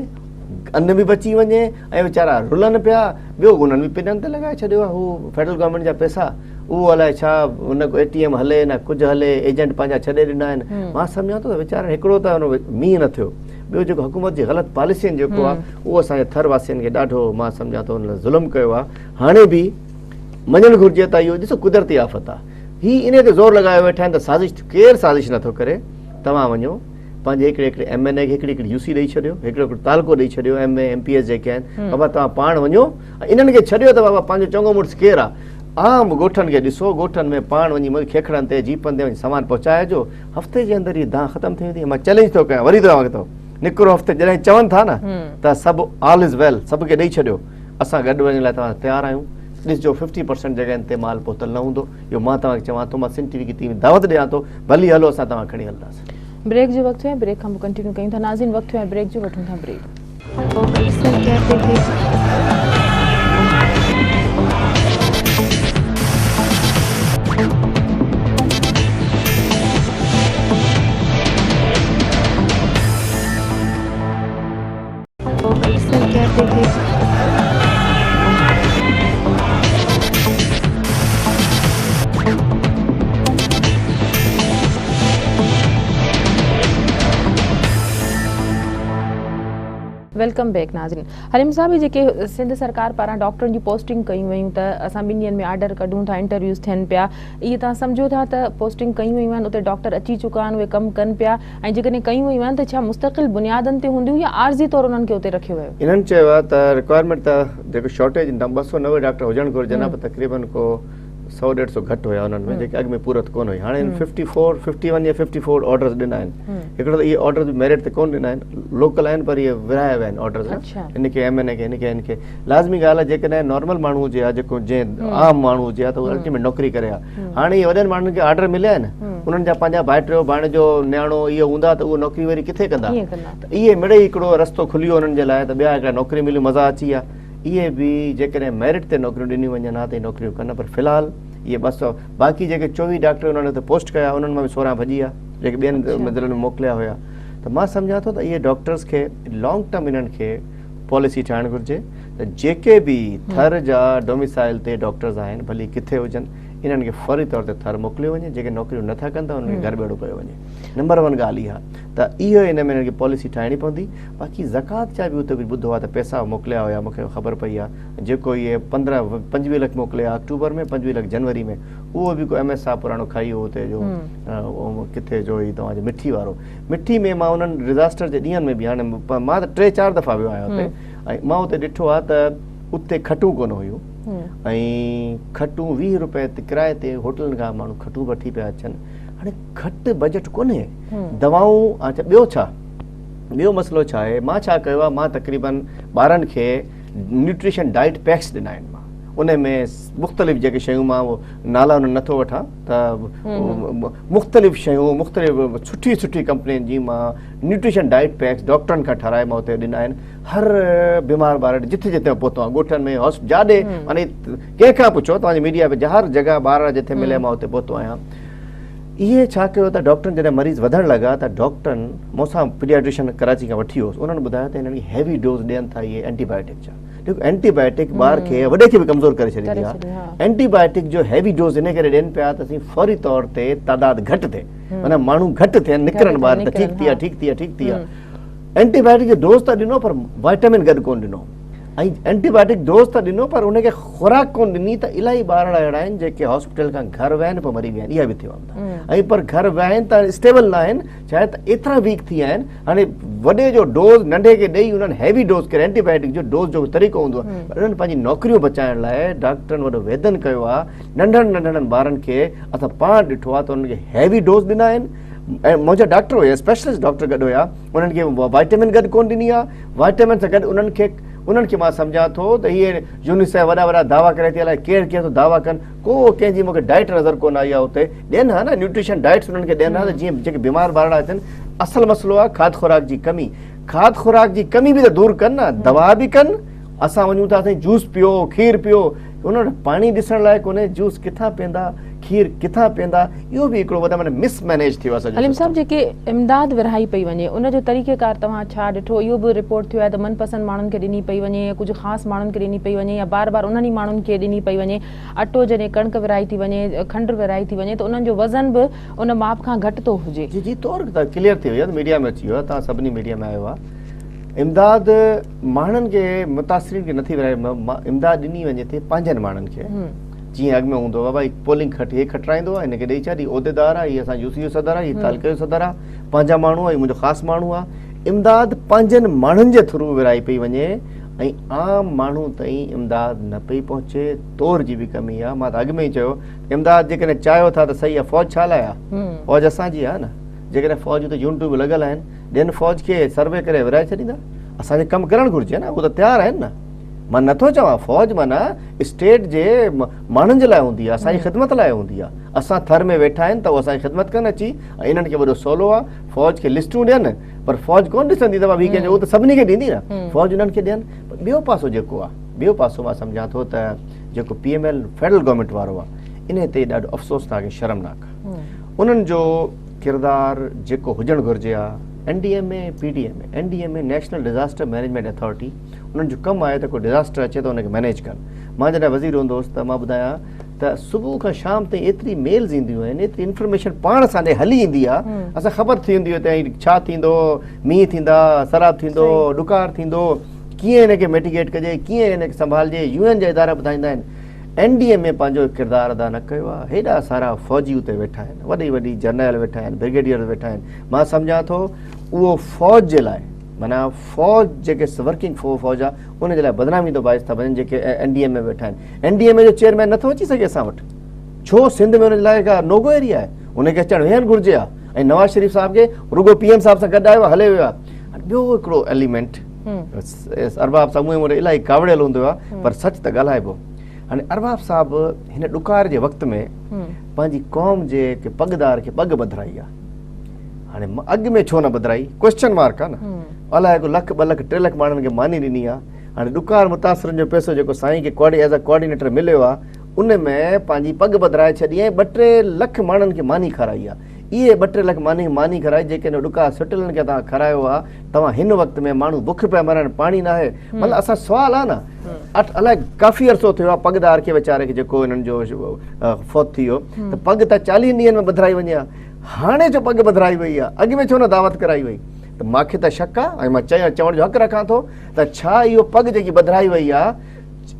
ان به بچي وڃي ۽ ويچارا رلن پيا ٻيو انهن به پنن تي لڳائي ڇڏيو آ هو فيڊرل گورنمينٽ جا پئسا اهو الائي ڇا نه ڪو اي ٽي ايم هلي نه ڪجهه هلي ايجنٽ پنهنجا ڇڏي ڏنا آهن مان سمجهان ٿو ته ويچارن هڪڙو ته مينهن نه ٿيو ٻيو جيڪو حڪومت جي غلط پاليسين جيڪو آ اهو اسان جي ٿر واسين کي ڏاڍو مان سمجهان ٿو ان ظلم ڪيو آ هاڻي به مڃڻ گهرجي ته اهو ڏسو قدرتي آفت آ هي انهي تي زور لڳايو ويٺا آهن ته سازش ڪير سازش نٿو ڪري توهان وڃو پنهنجي هڪڙي هڪڙي ايم اين اي کي هڪڙي هڪڙي يو سي ڏئي ڇڏيو هڪڙو هڪڙو تعلقو ڏئي ڇڏيو M A M P S جيڪي آهن بابا توهان پاڻ وڃو انهن کي ڇڏيو ته بابا پنهنجو چڱو مڙس ڪير آ عام ڳوٺن کي ڏسو ڳوٺن ۾ پاڻ وڃي کيکڙن تي جيپن تي وڃي سامان پهچائجو هفتي جي اندر هي دانهن ختم ٿي ويندي مان چئلينج ٿو ڪيان وري توهان کي ٿو نڪرو هفتي جڏهن چون ٿا نه ته سڀ آل از ويل سڀ کي ڏئي ڇڏيو اسان گڏ وڃڻ لاء توهان تيار آهيون ڏسجو ففٽي پرسنٽ جڳهين تي مال پهتل نه هوندو اهو مان توهان کي چوان ٿو مان سنڌ ٽي وي کي تي دعوت ڏيان ٿو ڀلي هلو اسان توهان کڻي هلنداسين. بريڪ جو وقت ٿيو آهي بريڪ کان پوء ڪنٽينيو ڪيون ٿا ناظرين وقت ٿيو آهي بريڪ جو وٺون ٿا بريڪ. Welcome back ناظرين حليم صاحب هي جيڪي سنڌ سرڪار پاران ڊاڪٽرن جون پوسٽنگ ڪيون ويون ته اسان ٻن ڏينهن ۾ آرڊر ڪڍون ٿا انٽرويوز ٿين پيا اهي توهان سمجهو ٿا ته پوسٽنگ ڪيون ويون آهن اتي ڊاڪٽر اچي چڪا آهن اهي ڪم ڪن پيا ۽ جيڪڏهن ڪيون ويون آهن ته ڇا مستقل بنيادن تي هونديون يا عارضي طور انهن کي اتي رکيو ويو؟ انهن چيو آهي ته رڪوائرمينٽ ته جيڪو شارٽيج 290 ڊاڪٽر هجڻ گهرجن ها پر تقريبن ڪو سئو ڏيڍ سئو گهٽ هيا انهن ۾ جيڪي اڳ ۾ پورت ڪونه هئي هاڻي هن ففٽي فور ففٽي ون يا ففٽي فور آرڊرز ڏنا آهن هڪڙو ته اهي آرڊرز به ميرٽ تي ڪونه ڏنا آهن لوڪل آهن پر اهي ورهايا ويا آهن آرڊرز هن کي ايم اين اي کي هن کي هن کي لازمي ڳالهه آهي جيڪڏهن نارمل ماڻهو هجي ها جيڪو جنهن عام ماڻهو هجي ها ته اهو الٽيميٽ نوڪري ڪري ها هاڻي اهي وڏن ماڻهن کي آرڊر مليا آهن انهن جا پنهنجا ڀائٽيو ڀاڻيجو نياڻو اهي هوندا ته اهو نوڪري وري ڪٿي ڪندا ته اهي مڙئي هڪڙو رستو کلي ويو انهن جي لاء ته ٻيا هڪڙا نوڪري مليون مزا اچي ويا اهي به جيڪڏهن ميرٽ تي نوڪريون ڏنيون وڃن ها ته اهي نوڪريون ڪن پر في الحال اهي 200 باقي جيڪي 24 ڊاڪٽر انهن اتي پوسٽ ڪيا انهن مان به 16 ڀڄي ويا جيڪي ٻين ضلعن ۾ موڪليا هيا ته مان سمجهان ٿو ته اهي ڊاڪٽرز کي لانگ ٽرم انهن کي پاليسي ٺاهڻ گهرجي ته جيڪي به ٿر جا ڊوميسائل تي ڊاڪٽرز آهن ڀلي ڪٿي هجن انهن کي فوري طور تي ٿر موڪليو وڃي جيڪي نوڪريون نٿا ڪن ته انهن کي گهر ڀيڙو ڪيو وڃي نمبر ون ڳالهه اها ته اهو ان ۾ انهن کي پاليسي ٺاهڻي پوندي باقي زڪوات جا به اتي ڪجهه ٻڌو آهي ته پئسا موڪليا هيا مون کي خبر پئي آهي جيڪو اهي 15 25 لک موڪليا آڪٽوبر ۾ 25 لک جنوري ۾ اهو به ڪو ايم ايس صاحب پراڻو کائي ويو اتي جو ڪٿي جو هي توهان جو مٺي وارو مٺي ۾ مان انهن ڊزاسٽر جي ڏينهن ۾ به هاڻي مان ته ٽي چار دفعا ويو آهيان اتي ۽ مان اتي ڏٺو آهي ته اتي کٽون ڪونه هيون ۽ کٽون 20 روپيه تي ڪرائي تي هوٽلن کان ماڻهو کٽون وٺي پيا اچن هاڻي گهٽ بجيٽ ڪونهي دوائون اچا ٻيو ڇا ٻيو مسئلو ڇا آهي مان ڇا ڪيو آهي مان تقريبن ٻارن کي نيوٽريشن ڊائٽ پيڪس ڏنا آهن مان ان ۾ مختلف جيڪي شيون مان نالا انهن نٿو وٺان ته مختلف شيون مختلف سٺي سٺي ڪمپنين جي مان نيوٽريشن ڊائٽ پيڪس ڊاڪٽرن کان ٺهرائي مان اتي ڏنا آهن هر بيمار ٻار جٿي جٿي پهتو آهيان ڳوٺن ۾ هاسپٽل جاڏي معني ڪنهن کان پڇو توهان جي ميڊيا ۾ هر جڳهه ٻار جٿي ملي مان اتي پهتو آهيان اهي ڇا ڪيو ته ڊاڪٽرن جڏهن مريض وڌڻ لڳا ته ڊاڪٽرن مون سان پيڊياٽريشن ڪراچي کان وٺي ويو انهن ٻڌايو ته هنن کي هيوي ڊوز ڏين ٿا اهي اينٽي بايوٽڪ جا ڏسو اينٽي بايوٽڪ ٻار کي وڏي کي به ڪمزور ڪري ڇڏيندي آهي اينٽي بايوٽڪ جو هيوي ڊوز ان ڪري ڏين پيا ته اسين فوري طور تي تعداد گهٽ ٿئي معنيٰ ماڻهو گهٽ ٿين نڪرن ٻار ته ٺيڪ ٿي ويا ٺيڪ ٿي ويا ٺيڪ ٿي ويا اينٽي بايوٽڪ جو ڊوز ته ڏنو پر وائٽامن گڏ ڪون ڏنو ۽ اينٽي بايوٽڪ ڊوز ته ڏنو پر ان کي خوراڪ ڪون ڏني ته الاهي ٻارڙا اهڙا آهن جيڪي هاسپيٽل کان گهر ويا آهن پوء مري ويا آهن اها به ٿيو آهي ۽ پر گهر ويا آهن ته اسٽيبل نه آهن ڇا ته ايترا ويڪ ٿي ويا آهن هاڻي وڏي جو ڊوز ننڍي کي ڏئي انهن هيوي ڊوز ڪري اينٽي بايوٽڪ جو ڊوز جو طريقو هوندو آهي پر انهن پنهنجي نوڪريون بچائڻ لاء ڊاڪٽرن وڏو ويدن ڪيو آهي ننڍن ننڍڙن ٻارن کي اسان پاڻ ڏٺو آهي ته انهن کي هيوي ڊوز ڏنا آهن ۽ منهنجا ڊاڪٽر هيا اسپيشلسٽ ڊاڪٽر گڏ هيا انهن کي وائٽامن گڏ ڪون ڏني آهي وائٽامن سان گڏ انهن کي انهن کي مان سمجهان ٿو ته هي يونيسيف وڏا وڏا دعويٰ ڪري ٿي الائي ڪير ڪير ٿو دعويٰ ڪن ڪو ڪنهن جي مونکي ڊائٽ نظر ڪون آئي آهي اتي ڏين ها نه نيوٽريشن ڊائٽس انهن کي ڏين ها ته جيئن جيڪي بيمار ٻارڙا اچن اصل مسئلو آهي کاڌ خوراڪ جي ڪمي کاڌ خوراڪ جي ڪمي به ته دور ڪن نه دوا به ڪن اسان وڃون ٿا سائين جوس پيو کير پيو ان وٽ پاڻي ڏسڻ لاء ڪونهي جوس ڪٿان پيئندا کير ڪٿان پيئندا اهو به هڪڙو وڏا معنيٰ مس مينيج ٿيو آهي سڄو حليم صاحب جيڪي امداد ورهائي پئي وڃي ان جو طريقه ڪار توهان ڇا ڏٺو اهو به رپورٽ ٿيو آهي ته من پسند ماڻهن کي ڏني پئي وڃي يا ڪجهه خاص ماڻهن کي ڏني پئي وڃي يا بار بار انهن ئي ماڻهن کي ڏني پئي وڃي اٽو جڏهن ڪڻڪ ورهائي ٿي وڃي کنڊ ورهائي ٿي وڃي ته انهن جو وزن به ان ماپ کان گهٽ ٿو هجي. جي جي طور ڪليئر ٿي ويو آهي ميڊيا ۾ اچي ويو آهي توهان سڀني ميڊيا ۾ آيو آهي امداد ماڻهن کي متاثرين کي نٿي ورهائي امداد ڏني وڃي ٿي پنهنجن ماڻهن کي جيئن اڳ ۾ هوندو هو بابا هي پولنگ کٽ هي کٽرائيندو آهي هن کي ڏئي ڇڏ هي عهديدار آهي هي اسان يو سي جو صدر آهي هي تعلقي جو صدر آهي پنهنجا ماڻهو آهي منهنجو خاص ماڻهو آهي امداد پنهنجن ماڻهن جي ٿرو ورهائي پئي وڃي ۽ عام ماڻهو تائين امداد نه پئي پهچي تور جي به ڪمي آهي مان ته اڳ ۾ ئي چيو امداد جيڪڏهن چاهيو ٿا ته صحيح آهي فوج ڇا لاء آهي فوج اسان جي آهي نه جيڪڏهن فوج اتي يونٽون به لڳل آهن ڏين فوج کي سروي ڪري ورهائي ڇڏيندا اسان کي ڪم ڪرڻ گهرجي نه اهو ته تيار آهن نه مان نٿو چوان فوج معنيٰ اسٽيٽ جي ماڻهن جي لاء هوندي آهي اسان جي خدمت لاء هوندي آهي اسان ٿر ۾ ويٺا آهن ته اهو اسان جي خدمت ڪن اچي ۽ انهن کي وڏو سولو آهي فوج کي لسٽون ڏين پر فوج ڪون ڏسندي ته ڀاڀي ڪنهن جو اهو ته سڀني کي ڏيندي نه فوج انهن کي ڏين پر ٻيو پاسو جيڪو آهي ٻيو پاسو مان سمجهان ٿو ته جيڪو P M L federal government وارو آهي ان تي ڏاڍو افسوسناڪ ۽ شرمناڪ آهي انهن جو ڪردار جيڪو هجڻ گهرجي ها N D M A P D M A N D M A national disaster management authority انهن جو ڪم آهي ته ڪو ڊزاسٽر اچي ته ان کي مئنيج ڪن مان جڏهن وزير هوندو هوس ته مان ٻڌايان ته ته صبح کان شام تائين ايتري ميلز اينديون آهن ايتري انفارميشن پاڻ سان ڏي هلي ايندي آهي اسان خبر ٿي ويندي آهي ته ڇا ٿيندو مينهن ٿيندا سراب ٿيندو ڏڪار ٿيندو ڪيئن هن کي ميٽيگيٽ ڪجي ڪيئن هن کي سنڀالجي يو اين جا ادارا ٻڌائيندا آهن اين ڊي ايم اي پنهنجو ڪردار ادا نه ڪيو آهي هيڏا سارا فوجي اتي ويٺا آهن وڏي وڏي جرنيل ويٺا آهن برگيڊيئر ويٺا آهن مان سمجهان ٿو اهو فوج جي لاء معنيٰ فوج جيڪي ورڪنگ فوج آهي ان جي لاء بدنامي ٿو باعث ٿا بنجن جيڪي اين ڊي ايم اي ويٺا آهن اين ڊي ايم اي جو چيئرمين نٿو اچي سگهي اسان وٽ ڇو سنڌ ۾ ان جي لاء ڪا نوگو ايريا آهي ان کي اچڻ ويهڻ گهرجي ها ۽ نواز شريف صاحب کي رڳو پي ايم صاحب سان گڏ آيو هلي ويو آهي ٻيو هڪڙو ايليمينٽ ارباب صاحب مون الاهي ڪاوڙيل هوندو آهي پر سچ ته ڳالهائبو هاڻي ارباب صاحب هن ڏڪار جي وقت ۾ پنهنجي قوم جي پڳدار کي پڳ ٻڌرائي آهي هاڻي اڳ ۾ ڇو نه ٻڌرائي ڪويسچن مارڪ آهي نه الائي ڪو لک ٻه لک ٽي لک ماڻهن کي ماني ڏني آهي هاڻي ڏڪار متاثرن جو پئسو جيڪو سائين کي ڪوآرڊي ايز اي ڪوآرڊينيٽر مليو آ ان ۾ پنهنجي پڳ ٻڌرائي ڇڏي ۽ ٻه ٽي لک ماڻهن کي ماني کارائي آ اهي ٻه ٽي لک ماني ماني کارائي جيڪي هن ڏڪار سٽلن کي توهان کارايو آ توهان هن وقت ۾ ماڻهو بک پيا مرن پاڻي ناهي مطلب اسان سوال آ نه اٺ الائي ڪافي عرصو ٿيو آ پڳدار کي ويچاري کي جيڪو انهن جو فوت ٿي ويو ته پڳ ته چاليهن ڏينهن ۾ ٻڌرائي وڃي ها هاڻي جو پڳ ٻڌرائي وئي آ اڳ ۾ ڇو نه دعوت ڪرائي وئي ته ماکي ته شڪ آ ۽ مان چوڻ جو حق رکان ٿو ته ڇا اهو پڳ جيڪي ٻڌرائي وئي آ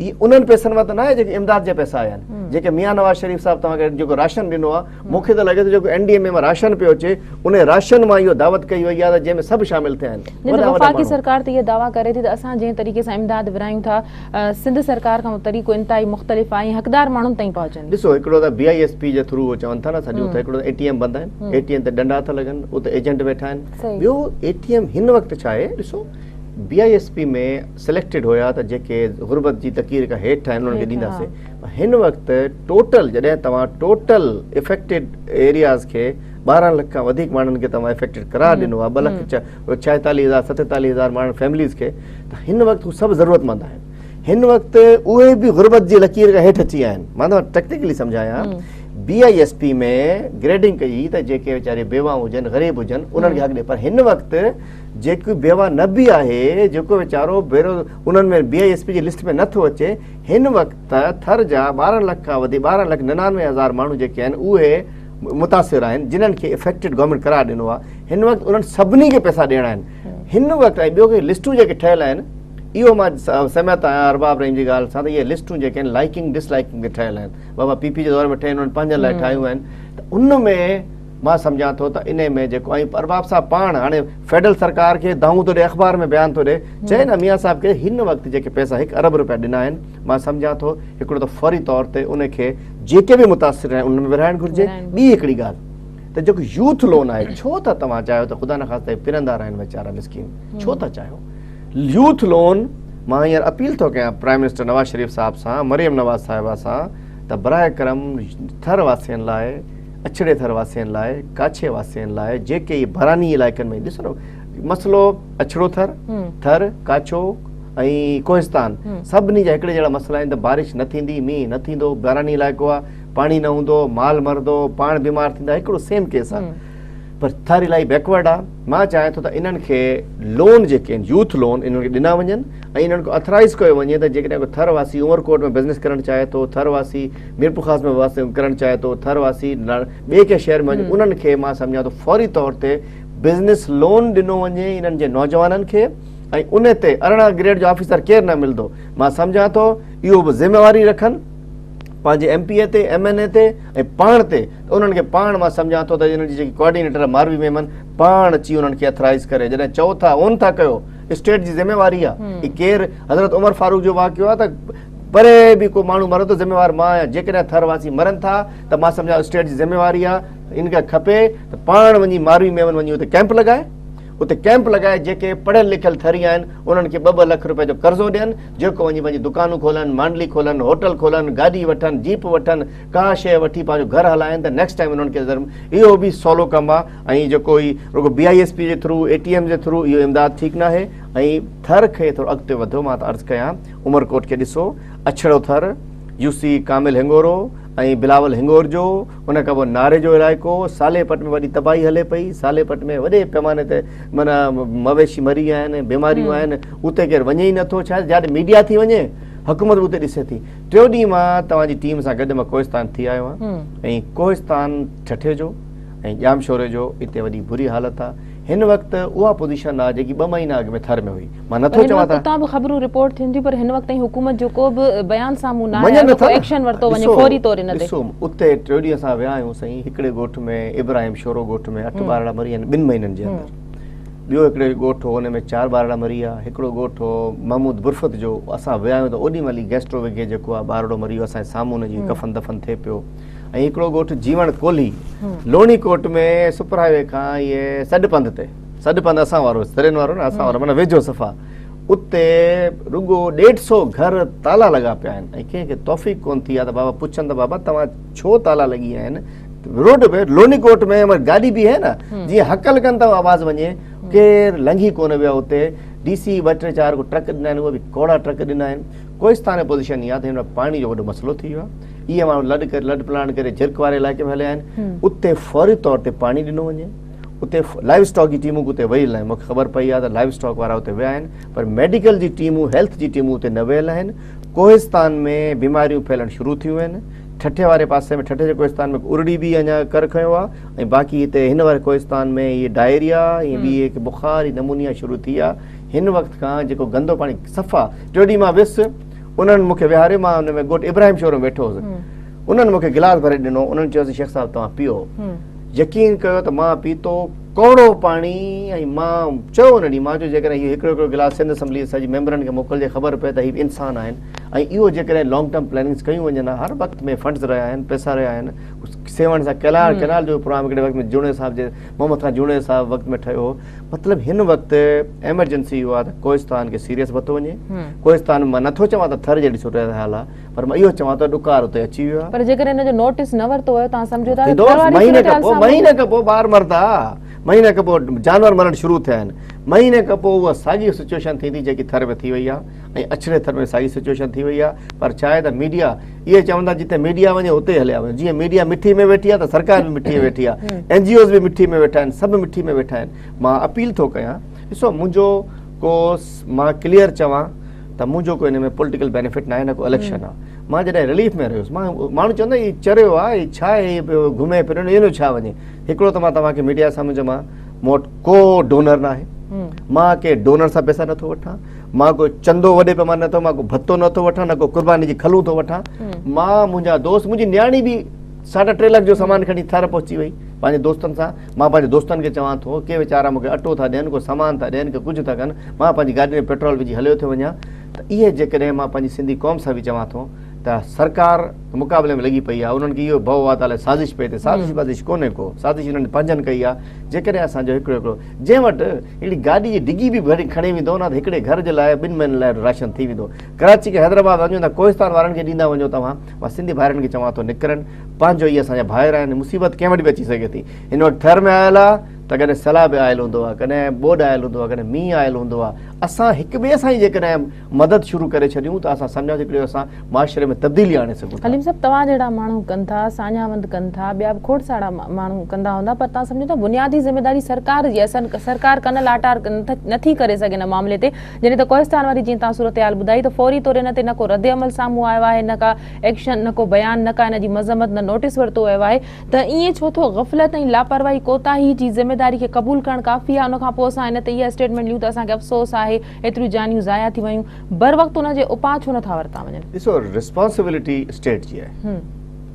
اهي انهن پئسن مان ته ناهي جيڪي امداد جا پئسا آيا آهن جيڪي ميان نواز شريف صاحب توهان کي جيڪو راشن ڏنو آ مون کي ته لڳي ٿو جيڪو اين ڊي ايم اي مان راشن پيو اچي ان راشن مان اهو دعوت ڪئي وئي آ ته جنهن ۾ سڀ شامل ٿيا آهن جيئن ته وفاقي سرڪار ته اها دعويٰ ڪري ٿي ته اسان جنهن طريقي سان امداد ورهايون ٿا سنڌ سرڪار کان اهو طريقو انتهائي مختلف آهي ۽ حقدار ماڻهن تائين پهچندي. ڏسو هڪڙو ته بي I S P جي ٿرو چون ٿا نه سڄو ته هڪڙو ته اي ٽي ايم بند آهن اي ٽي ايم تي ڏنڊا ٿا لڳن اتي ايجنٽ ويٺا آهن ٻيو اي ٽي ايم هن وقت ڇا آهي ڏسو بي I S P ۾ selected هيا ته جيڪي غربت جي تقير کان هيٺ آهن انهن کي ڏينداسين پر هن وقت ٽوٽل جڏهن توهان ٽوٽل افيڪٽيڊ ايرياز کي 12 لک کان وڌيڪ ماڻهن کي توهان افيڪٽيڊ قرار ڏنو آهي 2 لک 46 هزار 47 هزار ماڻهن فيمليز کي ته هن وقت هو سڀ ضرورت مند آهن هن وقت اهي به غربت جي لڪير کان هيٺ اچي ويا آهن مان توهان ٽيڪنيڪلي سمجهايان بي I S P ۾ grading ڪئي ته جيڪي ويچاري بيواهه هجن غريب هجن انهن کي حق ڏي پر هن وقت جيڪو بيواهه نه به آهي، جيڪو ويچارو بيرو انهن ۾ بي I S P جي لسٽ ۾ نه ٿو اچي، هن وقت ٿر جا 12 لک کان وڌيڪ 12 لک 99 هزار ماڻهو جيڪي آهن اهي متاثر آهن جنھن کي افيڪٽيڊ گورنمينٽ قرار ڏنو آهي هن وقت انهن سڀني کي پئسا ڏيڻا آهن هن وقت ۽ ٻيو ڪي لسٽون جيڪي ٺهيل آهن اهو مان سهمت آهيان ارباب رحيم جي ڳالهه سان ته اهي لسٽون جيڪي آهن لائڪنگ ڊس لائڪنگ تي ٺهيل آهن بابا پي پي جي دور ۾ ٺهيل انهن پنهنجن لاء ٺاهيون آهن ته ان ۾ مان سمجهان ٿو ته انهي ۾ جيڪو ۽ ارباب صاحب پاڻ هاڻي فيڊرل سرڪار کي دانهون ٿو ڏي اخبار ۾ بيان ٿو ڏي چئي نه ميان صاحب کي هن وقت جيڪي پئسا هڪ ارب روپيا ڏنا آهن مان سمجهان ٿو هڪڙو ته فوري طور تي ان کي جيڪي به متاثر آهن انهن ۾ ورهائڻ گهرجي ٻي هڪڙي ڳالهه ته جيڪو يوٿ لون آهي ڇو ٿا توهان چاهيو ته خدا نخواسته پرندا رهن ويچارا مسڪين ڇو ٿا چاهيو يوٿ لون مان هينئر اپيل ٿو ڪيان پرائم منسٽر نواز شريف صاحب سان مريم نواز صاحبه سان ته براء ڪرم ٿر واسين لاء اڇڙي ٿر واسين لاء، ڪاڇي واسين لاء، جيڪي اهي باراني علائقن ۾ ڏسو نه مسئلو اڇڙو ٿر، ٿر، ڪاڇو ۽ ڪوهستان سڀني جا هڪڙي جهڙا مسئلا آهن ته بارش نه ٿيندي، مينهن نه ٿيندو، باراني علائقو آهي، پاڻي نه هوندو، مال مرندو، پاڻ بيمار ٿيندا، هڪڙو سيم ڪيس آهي. پر ٿر الاهي بيڪورڊ آهي، مان چاهيان ٿو ته انهن کي لون جيڪي آهن يوٿ لون انهن کي ڏنا وڃن ۽ انهن کي اٿرائيز ڪيو وڃي ته جيڪڏهن ڪو ٿر واسي عمرڪوٽ ۾ بزنس ڪرڻ چاهي ٿو، ٿر واسي ميرپورخاص ۾ واسي ڪرڻ چاهي ٿو، ٿر واسي ٻئي ڪنهن شهر ۾ وڃي انهن کي مان سمجهان ٿو فوري طور تي بزنس لون ڏنو وڃي انهن جي نوجوانن کي ۽ ان تي 18 گريڊ جو آفيسر ڪير نه ملندو مان سمجهان ٿو اهو به ذميواري رکن پنهنجي ايم پي اي تي ايم اين اي تي ۽ پاڻ تي ته انهن کي پاڻ مان سمجهان ٿو ته انهن جي جيڪي ڪوآرڊينيٽر ماروي ميمن پاڻ اچي انهن کي اٿرائيز ڪري جڏهن چئو ٿا اون ٿا ڪيو اسٽيٽ جي ذميواري آهي ڪير حضرت عمر فاروق جو واقعو آهي ته پري به ڪو ماڻهو مري ٿو ذميوار مان آهيان جيڪڏهن ٿر واسي مرن ٿا ته مان سمجهان اسٽيٽ جي ذميواري آهي ان کي کپي ته پاڻ وڃي ماروي ميمن وڃي اتي ڪئمپ لڳائي اتي ڪئمپ لڳائي جيڪي پڙهيل لکيل ٿري آهن انهن کي ٻه ٻه لک روپيه جو قرضو ڏين جيڪو وڃي پنهنجي دڪانون کولن مانڊلي کولن هوٽل کولن گاڏي وٺن جيپ وٺن ڪا شيء وٺي پنهنجو گهر هلائن ته نيڪسٽ ٽائيم انهن کي اهو به سولو ڪم آهي ۽ جيڪو هي رڳو بي I S P جي ٿرو اي ٽي ايم جي ٿرو اهو امداد ٺيڪ ناهي ۽ ٿر کي ٿورو اڳتي وڌو مان ته عرض ڪيان عمرڪوٽ کي ڏسو، اڇڙو ٿر، يو سي ڪامل هنگورو ۽ بلاول هنگورجو، ان کان پوء ناري جو علائقو، صالح پٽ ۾ وڏي تباهي هلي پئي، صالح پٽ ۾ وڏي پيماني تي معنيٰ مويشي مري ويا آهن، بيماريون آهن، اتي ڪير وڃي ئي نٿو، ڇا جاڏي ميڊيا ٿي وڃي حڪومت به اتي ڏسي ٿي. ٽيون ڏينهن مان توهان جي ٽيم سان گڏ مان ڪوهستان ٿي آيو آهيان ۽ ڪوهستان ٺٽي جو ۽ ڄامشوري جو اتي وڏي بري حالت آهي. هن وقت اها پوزيشن آهي جيڪي ٻه مهينا اڳ ۾ ٿر ۾ هئي. مان نٿو پر هن چوان وقت ته اتان به خبرون رپورٽ ٿين ٿيون پر هن وقت تائين حڪومت جو ڪو به بيان سامهون ناهي مڃن آيو ته نٿا ڪو نه. ايڪشن ورتو وڃي ڏسو فوري طور ان تي. ڏسو اتي ٽيون ڏينهن اسان ويا آهيون سائين هڪڙي ڳوٺ ۾ ابراهيم شورو ڳوٺ ۾ اٺ ٻارڙا مري ويا آهن ٻن مهينن جي اندر. ٻيو هڪڙي ڳوٺ هو ان ۾ چار ٻارڙا مري ويا. هڪڙو ڳوٺ هو محمود برفت جو اسان ويا آهيون ته اوڏي مهل ئي گيسٽرو وگهي جيڪو آهي ٻارڙو مري ويو اسان جي سامهون ان جي ڪفن دفن ٿئي پيو. ۽ هڪڙو ڳوٺ جيوڻ ڪولهي لوڻي ڪوٽ ۾ سپر هاء وي کان اهي سڏ پنڌ تي سڏ پنڌ اسان وارو سرين وارو نه اسان وارو معنيٰ ويجهو صفا اتي رڳو ڏيڍ سو گهر تالا لڳا پيا آهن ۽ ڪنهن کي توفيق ڪون ٿي آهي ته بابا پڇن ته بابا توهان ڇو تالا لڳي ويا آهن روڊ پي لوني ڪوٽ ۾ گاڏي بيهي نه جيئن هڪل ڪن ته آواز وڃي ڪير لنگهي ڪونه ويو اتي ڊي سي ٻه ٽي چار ڪو ٽرڪ ڏنا آهن اهي به ڪوڙا ٽرڪ ڏنا آهن ڪوهستان ۾ پوزيشن اها ته هن وقت پاڻي جو وڏو مسئلو ٿي ويو آهي. اهي ماڻهو لڏ ڪري لڏ پلاڻ ڪري جھرڪ واري علائقي ۾ هليا آهن. اتي فوري طور تي پاڻي ڏنو وڃي. اتي لائيو اسٽاڪ جي ٽيمون اتي ويل آهن. مون کي خبر پئي آهي ته لائيو اسٽاڪ وارا اتي ويا آهن پر ميڊيڪل جي ٽيمون هيلٿ جي ٽيمون اتي نه ويل آهن. ڪوهستان ۾ بيماريون ڦهلڻ شروع ٿيون آهن. ٺٽي واري پاسي ۾ ٺٽي جي ڪوهستان ۾ ارڙي به اڃا ڪر کنيو آهي ۽ باقي هتي هن واري ڪوهستان ۾ هي ڊائريا ۽ ٻي هڪ بخار نمونيا شروع ٿي آهي. هن وقت کان جيڪو گندو پاڻي صفا ٽيون ڏينهن مان ويس انهن مون کي ويهاريو مان ان ۾ ڳوٺ ابراهيم شور ۾ ويٺو هوس انهن مون کي گلاس ڀري ڏنو انهن چيو شيخ صاحب توهان پيئو يقين ڪيو ته مان پيتو ڪوڙو پاڻي ۽ مان چيو ان ڏينهن مان چيو جيڪڏهن هي هڪڙو هڪڙو گلاس سنڌ اسمبلي سڄي ميمبرن کي موڪلجي خبر پئي ته هي به انسان آهن ۽ اهو جيڪڏهن لانگ ٽرم پلاننگس ڪيون وڃن ها هر وقت ۾ فنڊز رهيا آهن پئسا رهيا آهن سيوهڻ سان ڪينال ڪينال جو پروگرام هڪڙي وقت ۾ جوڻيجو صاحب جي محمد خان جوڻيجو صاحب وقت ۾ ٺهيو هو مطلب هن وقت ايمرجنسي اهو آهي ته ڪوهستان کي سيريس ورتو وڃي ڪوهستان مان نٿو چوان ته ٿر جهڙي صورتحال آهي پر مان اهو چوان ٿو ڏڪار اتي اچي ويو آهي. پر جيڪڏهن ان جو نوٽيس نه ورتو ويو توهان سمجهو ٿا ته ٿر واري مهيني کان پوء مهيني کان پوء ٻار مرندا مهيني کان پوء جانور مرڻ شروع ٿيا آهن مهيني کان پوء اها ساڳي سچويشن ٿيندي جيڪي ٿر ۾ ٿي وئي آهي ۽ اڇڙي ٿر ۾ ساڳي سچويشن ٿي وئي آهي پر ڇا آهي ته ميڊيا اهي چون ٿا جتي ميڊيا وڃي اتي هليا وڃو جيئن ميڊيا مٺي ۾ ويٺي آهي ته سرڪار به مٺي ۾ ويٺي آهي اين جي اوز به مٺي ۾ ويٺا آهن سڀ مٺي ۾ ويٺا آهن مان اپيل ٿو ڪيان ڏسو منهنجو ڪو مان ڪليئر چوان ته منهنجو ڪو ان ۾ پوليٽيڪل بينيفٽ ناهي نه ڪو اليڪشن آهي مان جڏهن رليف ۾ رهيس مان ماڻهو چوندا هي چريو آهي هي ڇا آهي هي پيو گهمي ڦري ان جو ڇا وڃي هڪڙو ته مان توهان کي ميڊيا سامهون چوان مون وٽ ڪو ڊونر ناهي مان ڪنهن ڊونر سان پئسا نٿو وٺان مان ڪو چندو وڏي پيماني نٿو مان ڪو ڀتو نٿو وٺان نه ڪو قرباني جي کلون ٿو وٺان مان منهنجا دوست منهنجي نياڻي به ساڍا ٽي لک جو سامان کڻي ٿر پهچي وئي پنهنجي دوستن سان مان پنهنجي دوستن کي چوان ٿو ڪي ويچارا مونکي اٽو ٿا ڏين ڪو سامان ٿا ڏين ڪي ڪجهه ٿا ڪن مان پنهنجي گاڏي ۾ پيٽرول وجهي هليو ٿو وڃان ته اهي جيڪڏهن مان پنهنجي سنڌي قوم سان به چوان ٿو ته سرڪار مقابلي ۾ لڳي پئي آهي انهن کي اهو ڀؤ آهي ته الائي سازش پئي ٿئي سازش وازش ڪونهي ڪو سازش انهن پنهنجن ڪئي آهي جيڪڏهن اسان جو هڪڙو هڪڙو جنهن وٽ هڪڙي گاڏي جي ڊگي به ڀري کڻي ويندو نه ته هڪڙي گهر جي لاء ٻن مهينن لاء راشن ٿي ويندو ڪراچي کان حيدرآباد وڃو ته ڪوهستان وارن کي ڏيندا وڃو توهان مان سنڌي ڀائرن کي چوان ٿو نڪرن پنهنجو ئي اسان جا ڀائر آهن مصيبت ڪنهن وٽ به اچي سگهي ٿي هن وقت ٿر ۾ آيل آهي ته ڪڏهن سيلاب به آيل هوندو آهي ڪڏهن ٻوڏ آيل هوندو آهي ڪڏهن مينهن آيل هوندو آهي اسان هڪ ٻئي سان ئي جيڪڏهن مدد شروع ڪري ڇڏيون ته اسان سمجهان ٿو هڪڙي اسان معاشري ۾ تبديلي آڻي سگهون ٿا. حليم صاحب توهان جهڙا ماڻهو ڪن ٿا، ساڃاهه وند ڪن ٿا، ٻيا به کوڙ سارا ماڻهو ڪندا هوندا پر توهان سمجهو ٿا بنيادي ذميواري سرڪار جي آهي، سرڪار ڪن لاٽار نٿي ڪري سگهي ان معاملي تي، جڏهن ته ڪوهستان واري جيئن توهان صورتحال ٻڌائي ته فوري طور ان تي نه ڪو ردعمل سامهون آيو آهي نه ڪا ايڪشن نه ڪو بيان نه ڪا ان جي مذمت نه نوٽيس ورتو ويو آهي ته ائين ڇو ٿو غفلت ۽ لاپرواهي ڪوتاهي جي ذميواري کي قبول ڪرڻ ڪافي آهي ان کان پوء اسان ان تي اها اسٽيٽمينٽ ڏيون ته اسان کي افسوس آهي ايتريون جانيون ضايع ٿي ويون بروقت ان جي اپاء ڇو نٿا ورتا وڃن. ڏسو ريسپانسبلٽي اسٽيٽ جي آهي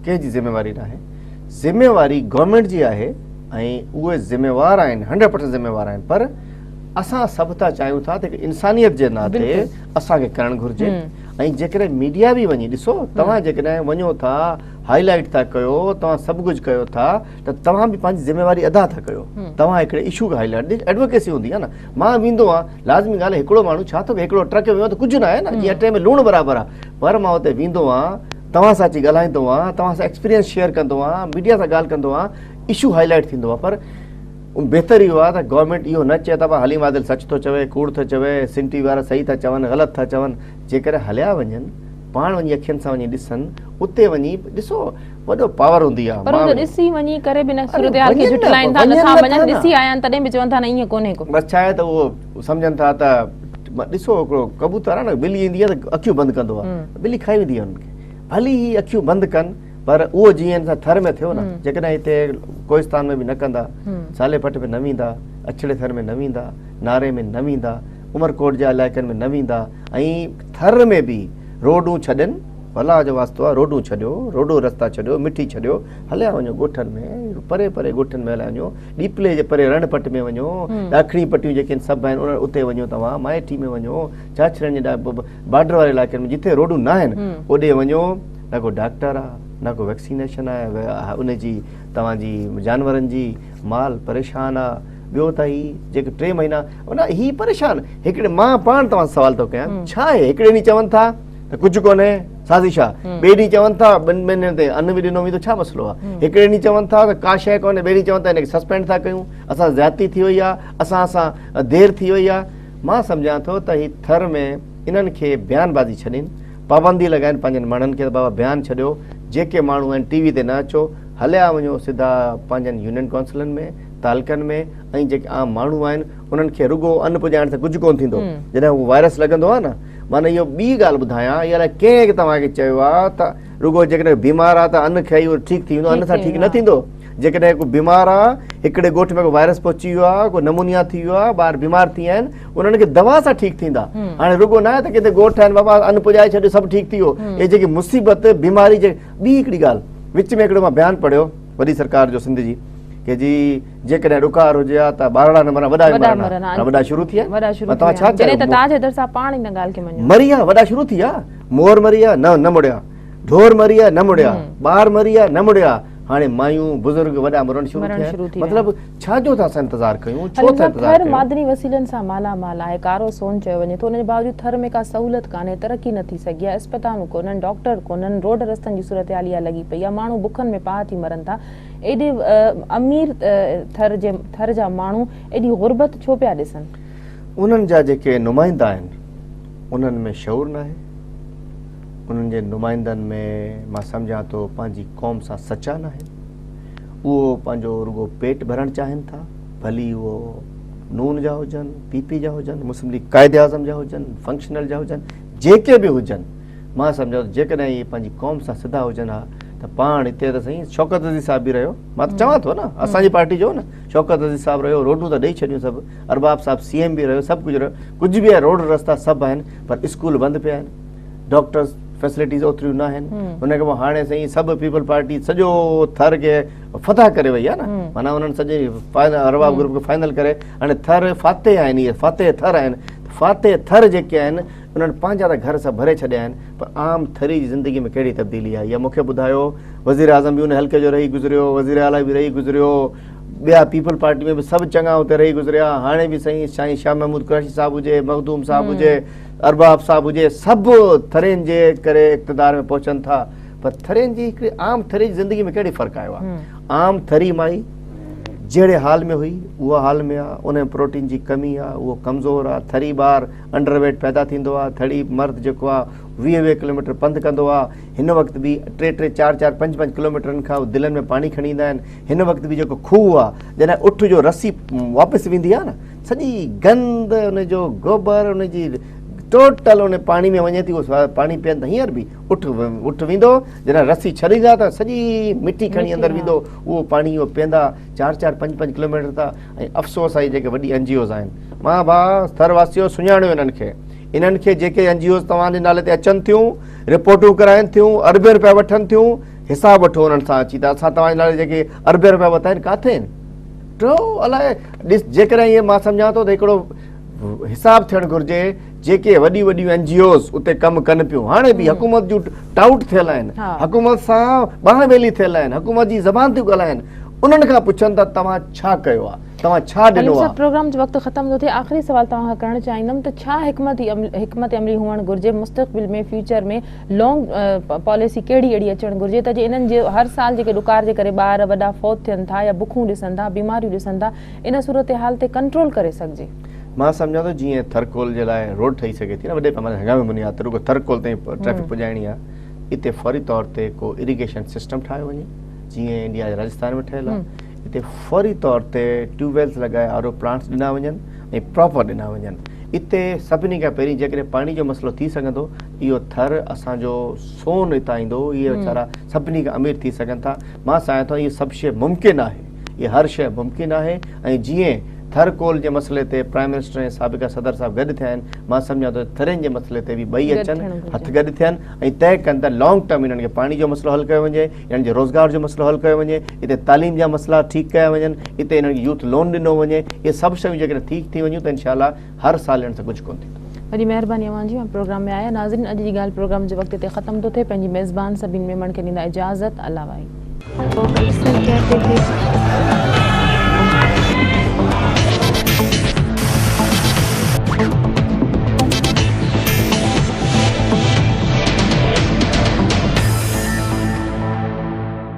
ڪنهن جي ذميواري ناهي ذميواري گورنمينٽ جي آهي ۽ اهي ذميوار آهن هنڊريڊ پرسنٽ ذميوار آهن پر اسان سڀ ٿا چاهيون ٿا ته هڪ انسانيت جي ناتي اسان کي ڪرڻ گهرجي ۽ جيڪڏهن ميڊيا به وڃي ڏسو توهان جيڪڏهن وڃو ٿا هائي لائيٽ ٿا ڪيو توهان سڀ ڪجهه ڪيو ٿا ته توهان به پنهنجي ذميواري ادا ٿا ڪيو توهان هڪڙي اشو کي هائي لائيٽ ايڊووڪيسي هوندي آهي نه مان ويندو آهيان لازمي ڳالهه هڪڙو ماڻهو ڇا ٿو هڪڙو ٽرڪ ويو ته ڪجهه نه آهي نه جيئن اٽي ۾ لوڻ برابر آهي پر مان اتي ويندو آهيان توهان سان اچي ڳالهائيندو آهيان توهان سان ايڪسپيرينس شيئر ڪندو آهيان ميڊيا سان ڳالهه ڪندو آهيان اشو هائي لائيٽ ٿيندو آهي پر بهتر اهو آهي ته گورنمينٽ اهو نه چئي ته ڀا حليم عادل سچ ٿو چوي ڪوڙ ٿو چوي سنڌ ٽي وي وارا صحيح ٿا چون غلط ٿا چون جيڪڏهن هليا وڃن پاڻ وڃي اکين سان وڃي ڏسن اتي وڃي ڏسو وڏو پاور هوندي آهي پر هو ڏسي وڃي ڪري به نه صورتحال کي جهٽلائين ٿا نٿا وڃن ڏسي آيا آهن تڏهن به چون ٿا نه ائين ڪونهي ڪو بس ڇا آهي ته اهو سمجهن ٿا ته ڏسو هڪڙو ڪبوتر آهي نه ٻلي ايندي آهي ته اکيون بند ڪندو آهي ٻلي کائي ويندي آهي انهن کي ڀلي هي اکيون بند ڪن پر اهو جيئن سان ٿر ۾ ٿيو نه جيڪڏهن هتي ڪوهستان ۾ به نه ڪندا سالي پٽ ۾ نه ويندا اڇڙي ٿر ۾ نه ويندا ناري ۾ نه ويندا عمرڪوٽ جا علائقن ۾ نه ويندا ۽ ٿر ۾ به روڊون ڇڏن الله جو واسطو آ روڊون ڇڏيو روڊو رستا ڇڏيو مٺي ڇڏيو هليا وڃو ڳوٺن ۾ پري پري ڳوٺن ۾ هليا وڃو ڏيپلي جي پري رڻ پٽ ۾ وڃو ڏاکڻي پٽيون جيڪي آهن سڀ آهن انهن اتي وڃو توهان مائٽي ۾ وڃو چاچڙن جي بارڊر واري علائقن ۾ جتي روڊون نه آهن اوڏي وڃو نه ڪو ڊاڪٽر آ نه ڪو ويڪسينيشن آهي ان جي توهان جي جانورن جي مال پريشان آ ٻيو ته هي جيڪي ٽي مهينا هي پريشان هڪڙي مان پاڻ توهان سوال ٿو ڪيان ڇا آهي هڪڙي ڏينهن چون ٿا ته ڪجهه ڪونهي سازش آ ٻئي ڏينهن چون ٿا ٻن مهينن تي ان به ڏنو ويندو ڇا مسئلو آ هڪڙي ڏينهن چون ٿا ته ڪا شيء ڪونهي ٻئي ڏينهن چون ٿا هن کي سسپينڊ ٿا ڪيون اسان زيادتي ٿي وئي آ اسان سان دير ٿي وئي آ مان سمجهان ٿو ته هي ٿر ۾ انهن کي بيان بازي ڇڏين پابندي لڳائين پنهنجن ماڻهن کي ته بابا بيان ڇڏيو جيڪي ماڻهو آهن ٽي وي تي نه اچو هليا وڃو سڌا پنهنجن يونين ڪائونسلن ۾ تعلقن ۾ ۽ جيڪي عام ماڻهو آهن انهن کي رڳو ان پڄائڻ سان ڪجهه ڪونه ٿيندو جڏهن هو وائرس لڳندو آهي نه معنيٰ اهو ٻي ڳالهه ٻڌايان اها الائي ڪنهن توهان کي چيو آهي ته رڳو جيڪڏهن بيمار آهي ته ان کائي اهو ٺيڪ ٿي ويندو ان سان ٺيڪ نه ٿيندو جيڪڏهن ڪو بيمار آهي هڪڙي ڳوٺ ۾ ڪو وائرس پهچي ويو آهي ڪو نمونيا ٿي ويو آهي ٻار بيمار ٿي ويا آهن انهن کي دوا سان ٺيڪ ٿيندا هاڻي رڳو نه آهي ته ڪٿي ڳوٺ آهن بابا ان پڄائي ڇڏيو سڀ ٺيڪ ٿي ويو اهي جيڪي مصيبت بيماري جي ٻي هڪڙي ڳالهه وچ ۾ هڪڙو مان بيان پڙهيو وڏي سرڪار جو سنڌ جي ڪي جي جيڪڏهن ڏڪار هجي ها ته ٻارڙا نه مرن وڏا به مرن ها وڏا شروع ٿي ويا وڏا شروع ٿي ويا جڏهن ته تاج حيدر صاحب پاڻ ان ڳالهه کي مڃيو مري ويا وڏا شروع ٿي ويا مور مري ويا نه نه مڙيا ڍور مري ويا نه مڙيا ٻار مري ويا نه مڙيا هاڻي مايون بزرگ وڏا مرڻ شروع ٿيا مطلب ڇا جو ٿا اسان انتظار ڪيون ڇو ٿا انتظار ٿر معدني وسيلن سان مالا مال آهي ڪارو سون چيو وڃي ٿو ان جي باوجود ٿر ۾ ڪا سهولت ڪانهي ترقي نه ٿي سگهي آهي اسپتالون ڪونهن ڊاڪٽر ڪونهن روڊ رستن جي صورتحال اها لڳي پئي آهي ماڻهو بکن ۾ پاهه ٿي مرن ٿا ايڏي امير ٿر جي ٿر جا ماڻهو ايڏي غربت ڇو پيا ڏسن؟ انهن جا جيڪي نمائندا آهن انهن ۾ شعور ناهي انهن جي نمائندن ۾ مان سمجهان ٿو پنهنجي قوم سان سچا ناهن اهو پنهنجو رڳو پيٽ ڀرڻ چاهين ٿا ڀلي اهو نون جا هجن پي پي جا هجن مسلم ليگ قائد اعظم جا هجن فنڪشنل جا هجن جيڪي به هجن مان سمجهان ٿو جيڪڏهن اهي پنهنجي قوم سان سڌا هجن ها ته پاڻ هتي ته سائين شوڪت عزيز صاحب به رهيو مان ته چوان ٿو نه اسان جي پارٽي جو نه شوڪت عزيز صاحب رهيو روڊون ته ڏئي ڇڏيون سڀ ارباب صاحب سي ايم به رهيو سڀ ڪجهه رهيو ڪجهه به آهي روڊ رستا سڀ آهن پر اسڪول بند پيا آهن ڊاڪٽرز فيسلٽيز اوتريون نه آهن ان کان پوء هاڻي سائين سڀ پيپلز پارٽي سڄو ٿر کي فتح ڪري وئي آهي نه معنيٰ انهن سڄي ارباب گروپ کي فائنل ڪري هاڻي ٿر فاتح آهن اهي فاتح ٿر آهن فاتح ٿر جيڪي آهن انهن پنهنجا ته گهر سڀ ڀري ڇڏيا آهن پر عام ٿري جي زندگي ۾ ڪهڙي تبديلي آئي آهي مون کي ٻڌايو وزيراعظم به ان حلقي جو رهي گذريو وزير اعليٰ به رهي گذريو ٻيا پيپلز پارٽي ۾ به سڀ چڱا اتي رهي گذريا هاڻي به سائين سائين شاهه محمود قريشي صاحب هجي مخدوم صاحب هجي ارباب صاحب هجي سڀ ٿرين جي ڪري اقتدار ۾ پهچن ٿا پر ٿرين جي هڪڙي عام ٿري جي زندگي ۾ ڪهڙي فرق آيو آهي عام ٿري مائي جهڙي حال ۾ هئي اها حال ۾ آ ان ۾ پروٽين جي ڪمي آ اهو ڪمزور آ ٿري ٻار انڊر ويٽ پيدا ٿيندو آ ٿري مرد جيڪو آ 20 20 ڪلوميٽر پنڌ ڪندو آ هن وقت به ٽي ٽي چار چار پنج پنج ڪلوميٽرن کان دلن ۾ پاڻي کڻي ايندا آهن هن وقت به جيڪو کوهه آ جڏهن اٺ جو رسي واپس ويندي آ نه سڄي گند ان جو گوبر ان جي ٽوٽل ان پاڻي ۾ وڃي ٿي اهو پاڻي پين ته هينئر به اٺ اٺ ويندو جڏهن رسي ڇڏيندا ته سڄي مٽي کڻي اندر ويندو اهو پاڻي اهو پيئندا چار چار پنج پنج ڪلوميٽر ته ۽ افسوس آهي جيڪي وڏي اين جي اوز آهن مان ڀاء ٿر واسيو سڃاڻيو انهن کي انهن کي جيڪي اين جي اوز توهان جي نالي تي اچن ٿيون رپورٽون ڪرائن ٿيون اربين روپيا وٺن ٿيون حساب وٺو انهن سان اچي ته اسان توهان جي نالي جيڪي اربين روپيا ورتا آهن ڪاٿي آهن ٽيو الائي ڏس جيڪڏهن ائين مان سمجهان ٿو ته هڪڙو حساب ٿيڻ گهرجي جيڪي وڏيون وڏيون اين جي اوز اتي ڪم ڪن پيون هاڻي به حڪومت جون ٽائوٽ ٿيل آهن حڪومت سان ٻانهن ٻيلي ٿيل آهن حڪومت جي زبان ٿيون ڳالهائن انهن کان پڇن ته توهان ڇا ڪيو آهي توهان ڇا ڏنو آهي. پروگرام جو وقت ختم ٿو ٿئي آخري سوال توهان کان ڪرڻ چاهيندم ته ڇا حڪمت حڪمت عملي هئڻ گهرجي مستقبل ۾ فيوچر ۾ لانگ پاليسي ڪهڙي اهڙي اچڻ گهرجي ته جي انهن جي هر سال جيڪي ڏڪار جي ڪري ٻار وڏا فوت ٿين ٿا يا بکون ڏسن ٿا بيماريون ڏسن ٿا ان صورتحال تي ڪنٽرول ڪري سگهجي. مان سمجهان ٿو جيئن ٿرڪول جي لاء روڊ ٺهي سگهي ٿي نه وڏي پئماني هنگامي بنياد تي رڳو ٿرڪول تائين ٽريفڪ پڄائڻي آهي اتي فوري طور تي ڪو اريگيشن سسٽم ٺاهيو وڃي جيئن انڊيا جي راجستان ۾ ٺهيل آهي اتي فوري طور تي ٽيوب ويلز لڳائي آر او پلانٽس ڏنا وڃن ۽ پراپر ڏنا وڃن اتي سڀني کان پهرين جيڪڏهن پاڻي جو مسئلو ٿي سگهندو اهو ٿر اسان جو سون اتان ايندو اهي ويچارا سڀني کان امير ٿي سگهن ٿا. مان سمجهان ٿو اهي سڀ شيء ممڪن آهي اهي هر شيء ممڪن آهي ۽ جيئن ٿر ڪول جي مسئلي تي پرائم منسٽر ۽ سابقه صدر صاحب گڏ ٿيا آهن مان سمجهان ٿو ٿرين جي مسئلي تي به ٻئي اچن هٿ گڏ ٿين ۽ طئي ڪن ته لانگ ٽرم انهن کي پاڻي جو مسئلو حل ڪيو وڃي انهن جي روزگار جو مسئلو حل ڪيو وڃي اتي تعليم جا مسئلا ٺيڪ ڪيا وڃن اتي انهن کي يوٿ لون ڏنو وڃي اهي سڀ شيون جيڪڏهن ٺيڪ ٿي وڃون ته انشاء الله هر سال انهن سان ڪجهه ڪونه ٿيندو. وڏي مهرباني اوهان جي اوهان پروگرام ۾ آيا. ناظرين اڄ جي ڳالهه پروگرام جو وقت هتي ختم ٿو ٿئي پنهنجي ميزبان سبين ميمڻ کي ڏيندا اجازت الله واهي. اڪثر ڪهتي ٿي.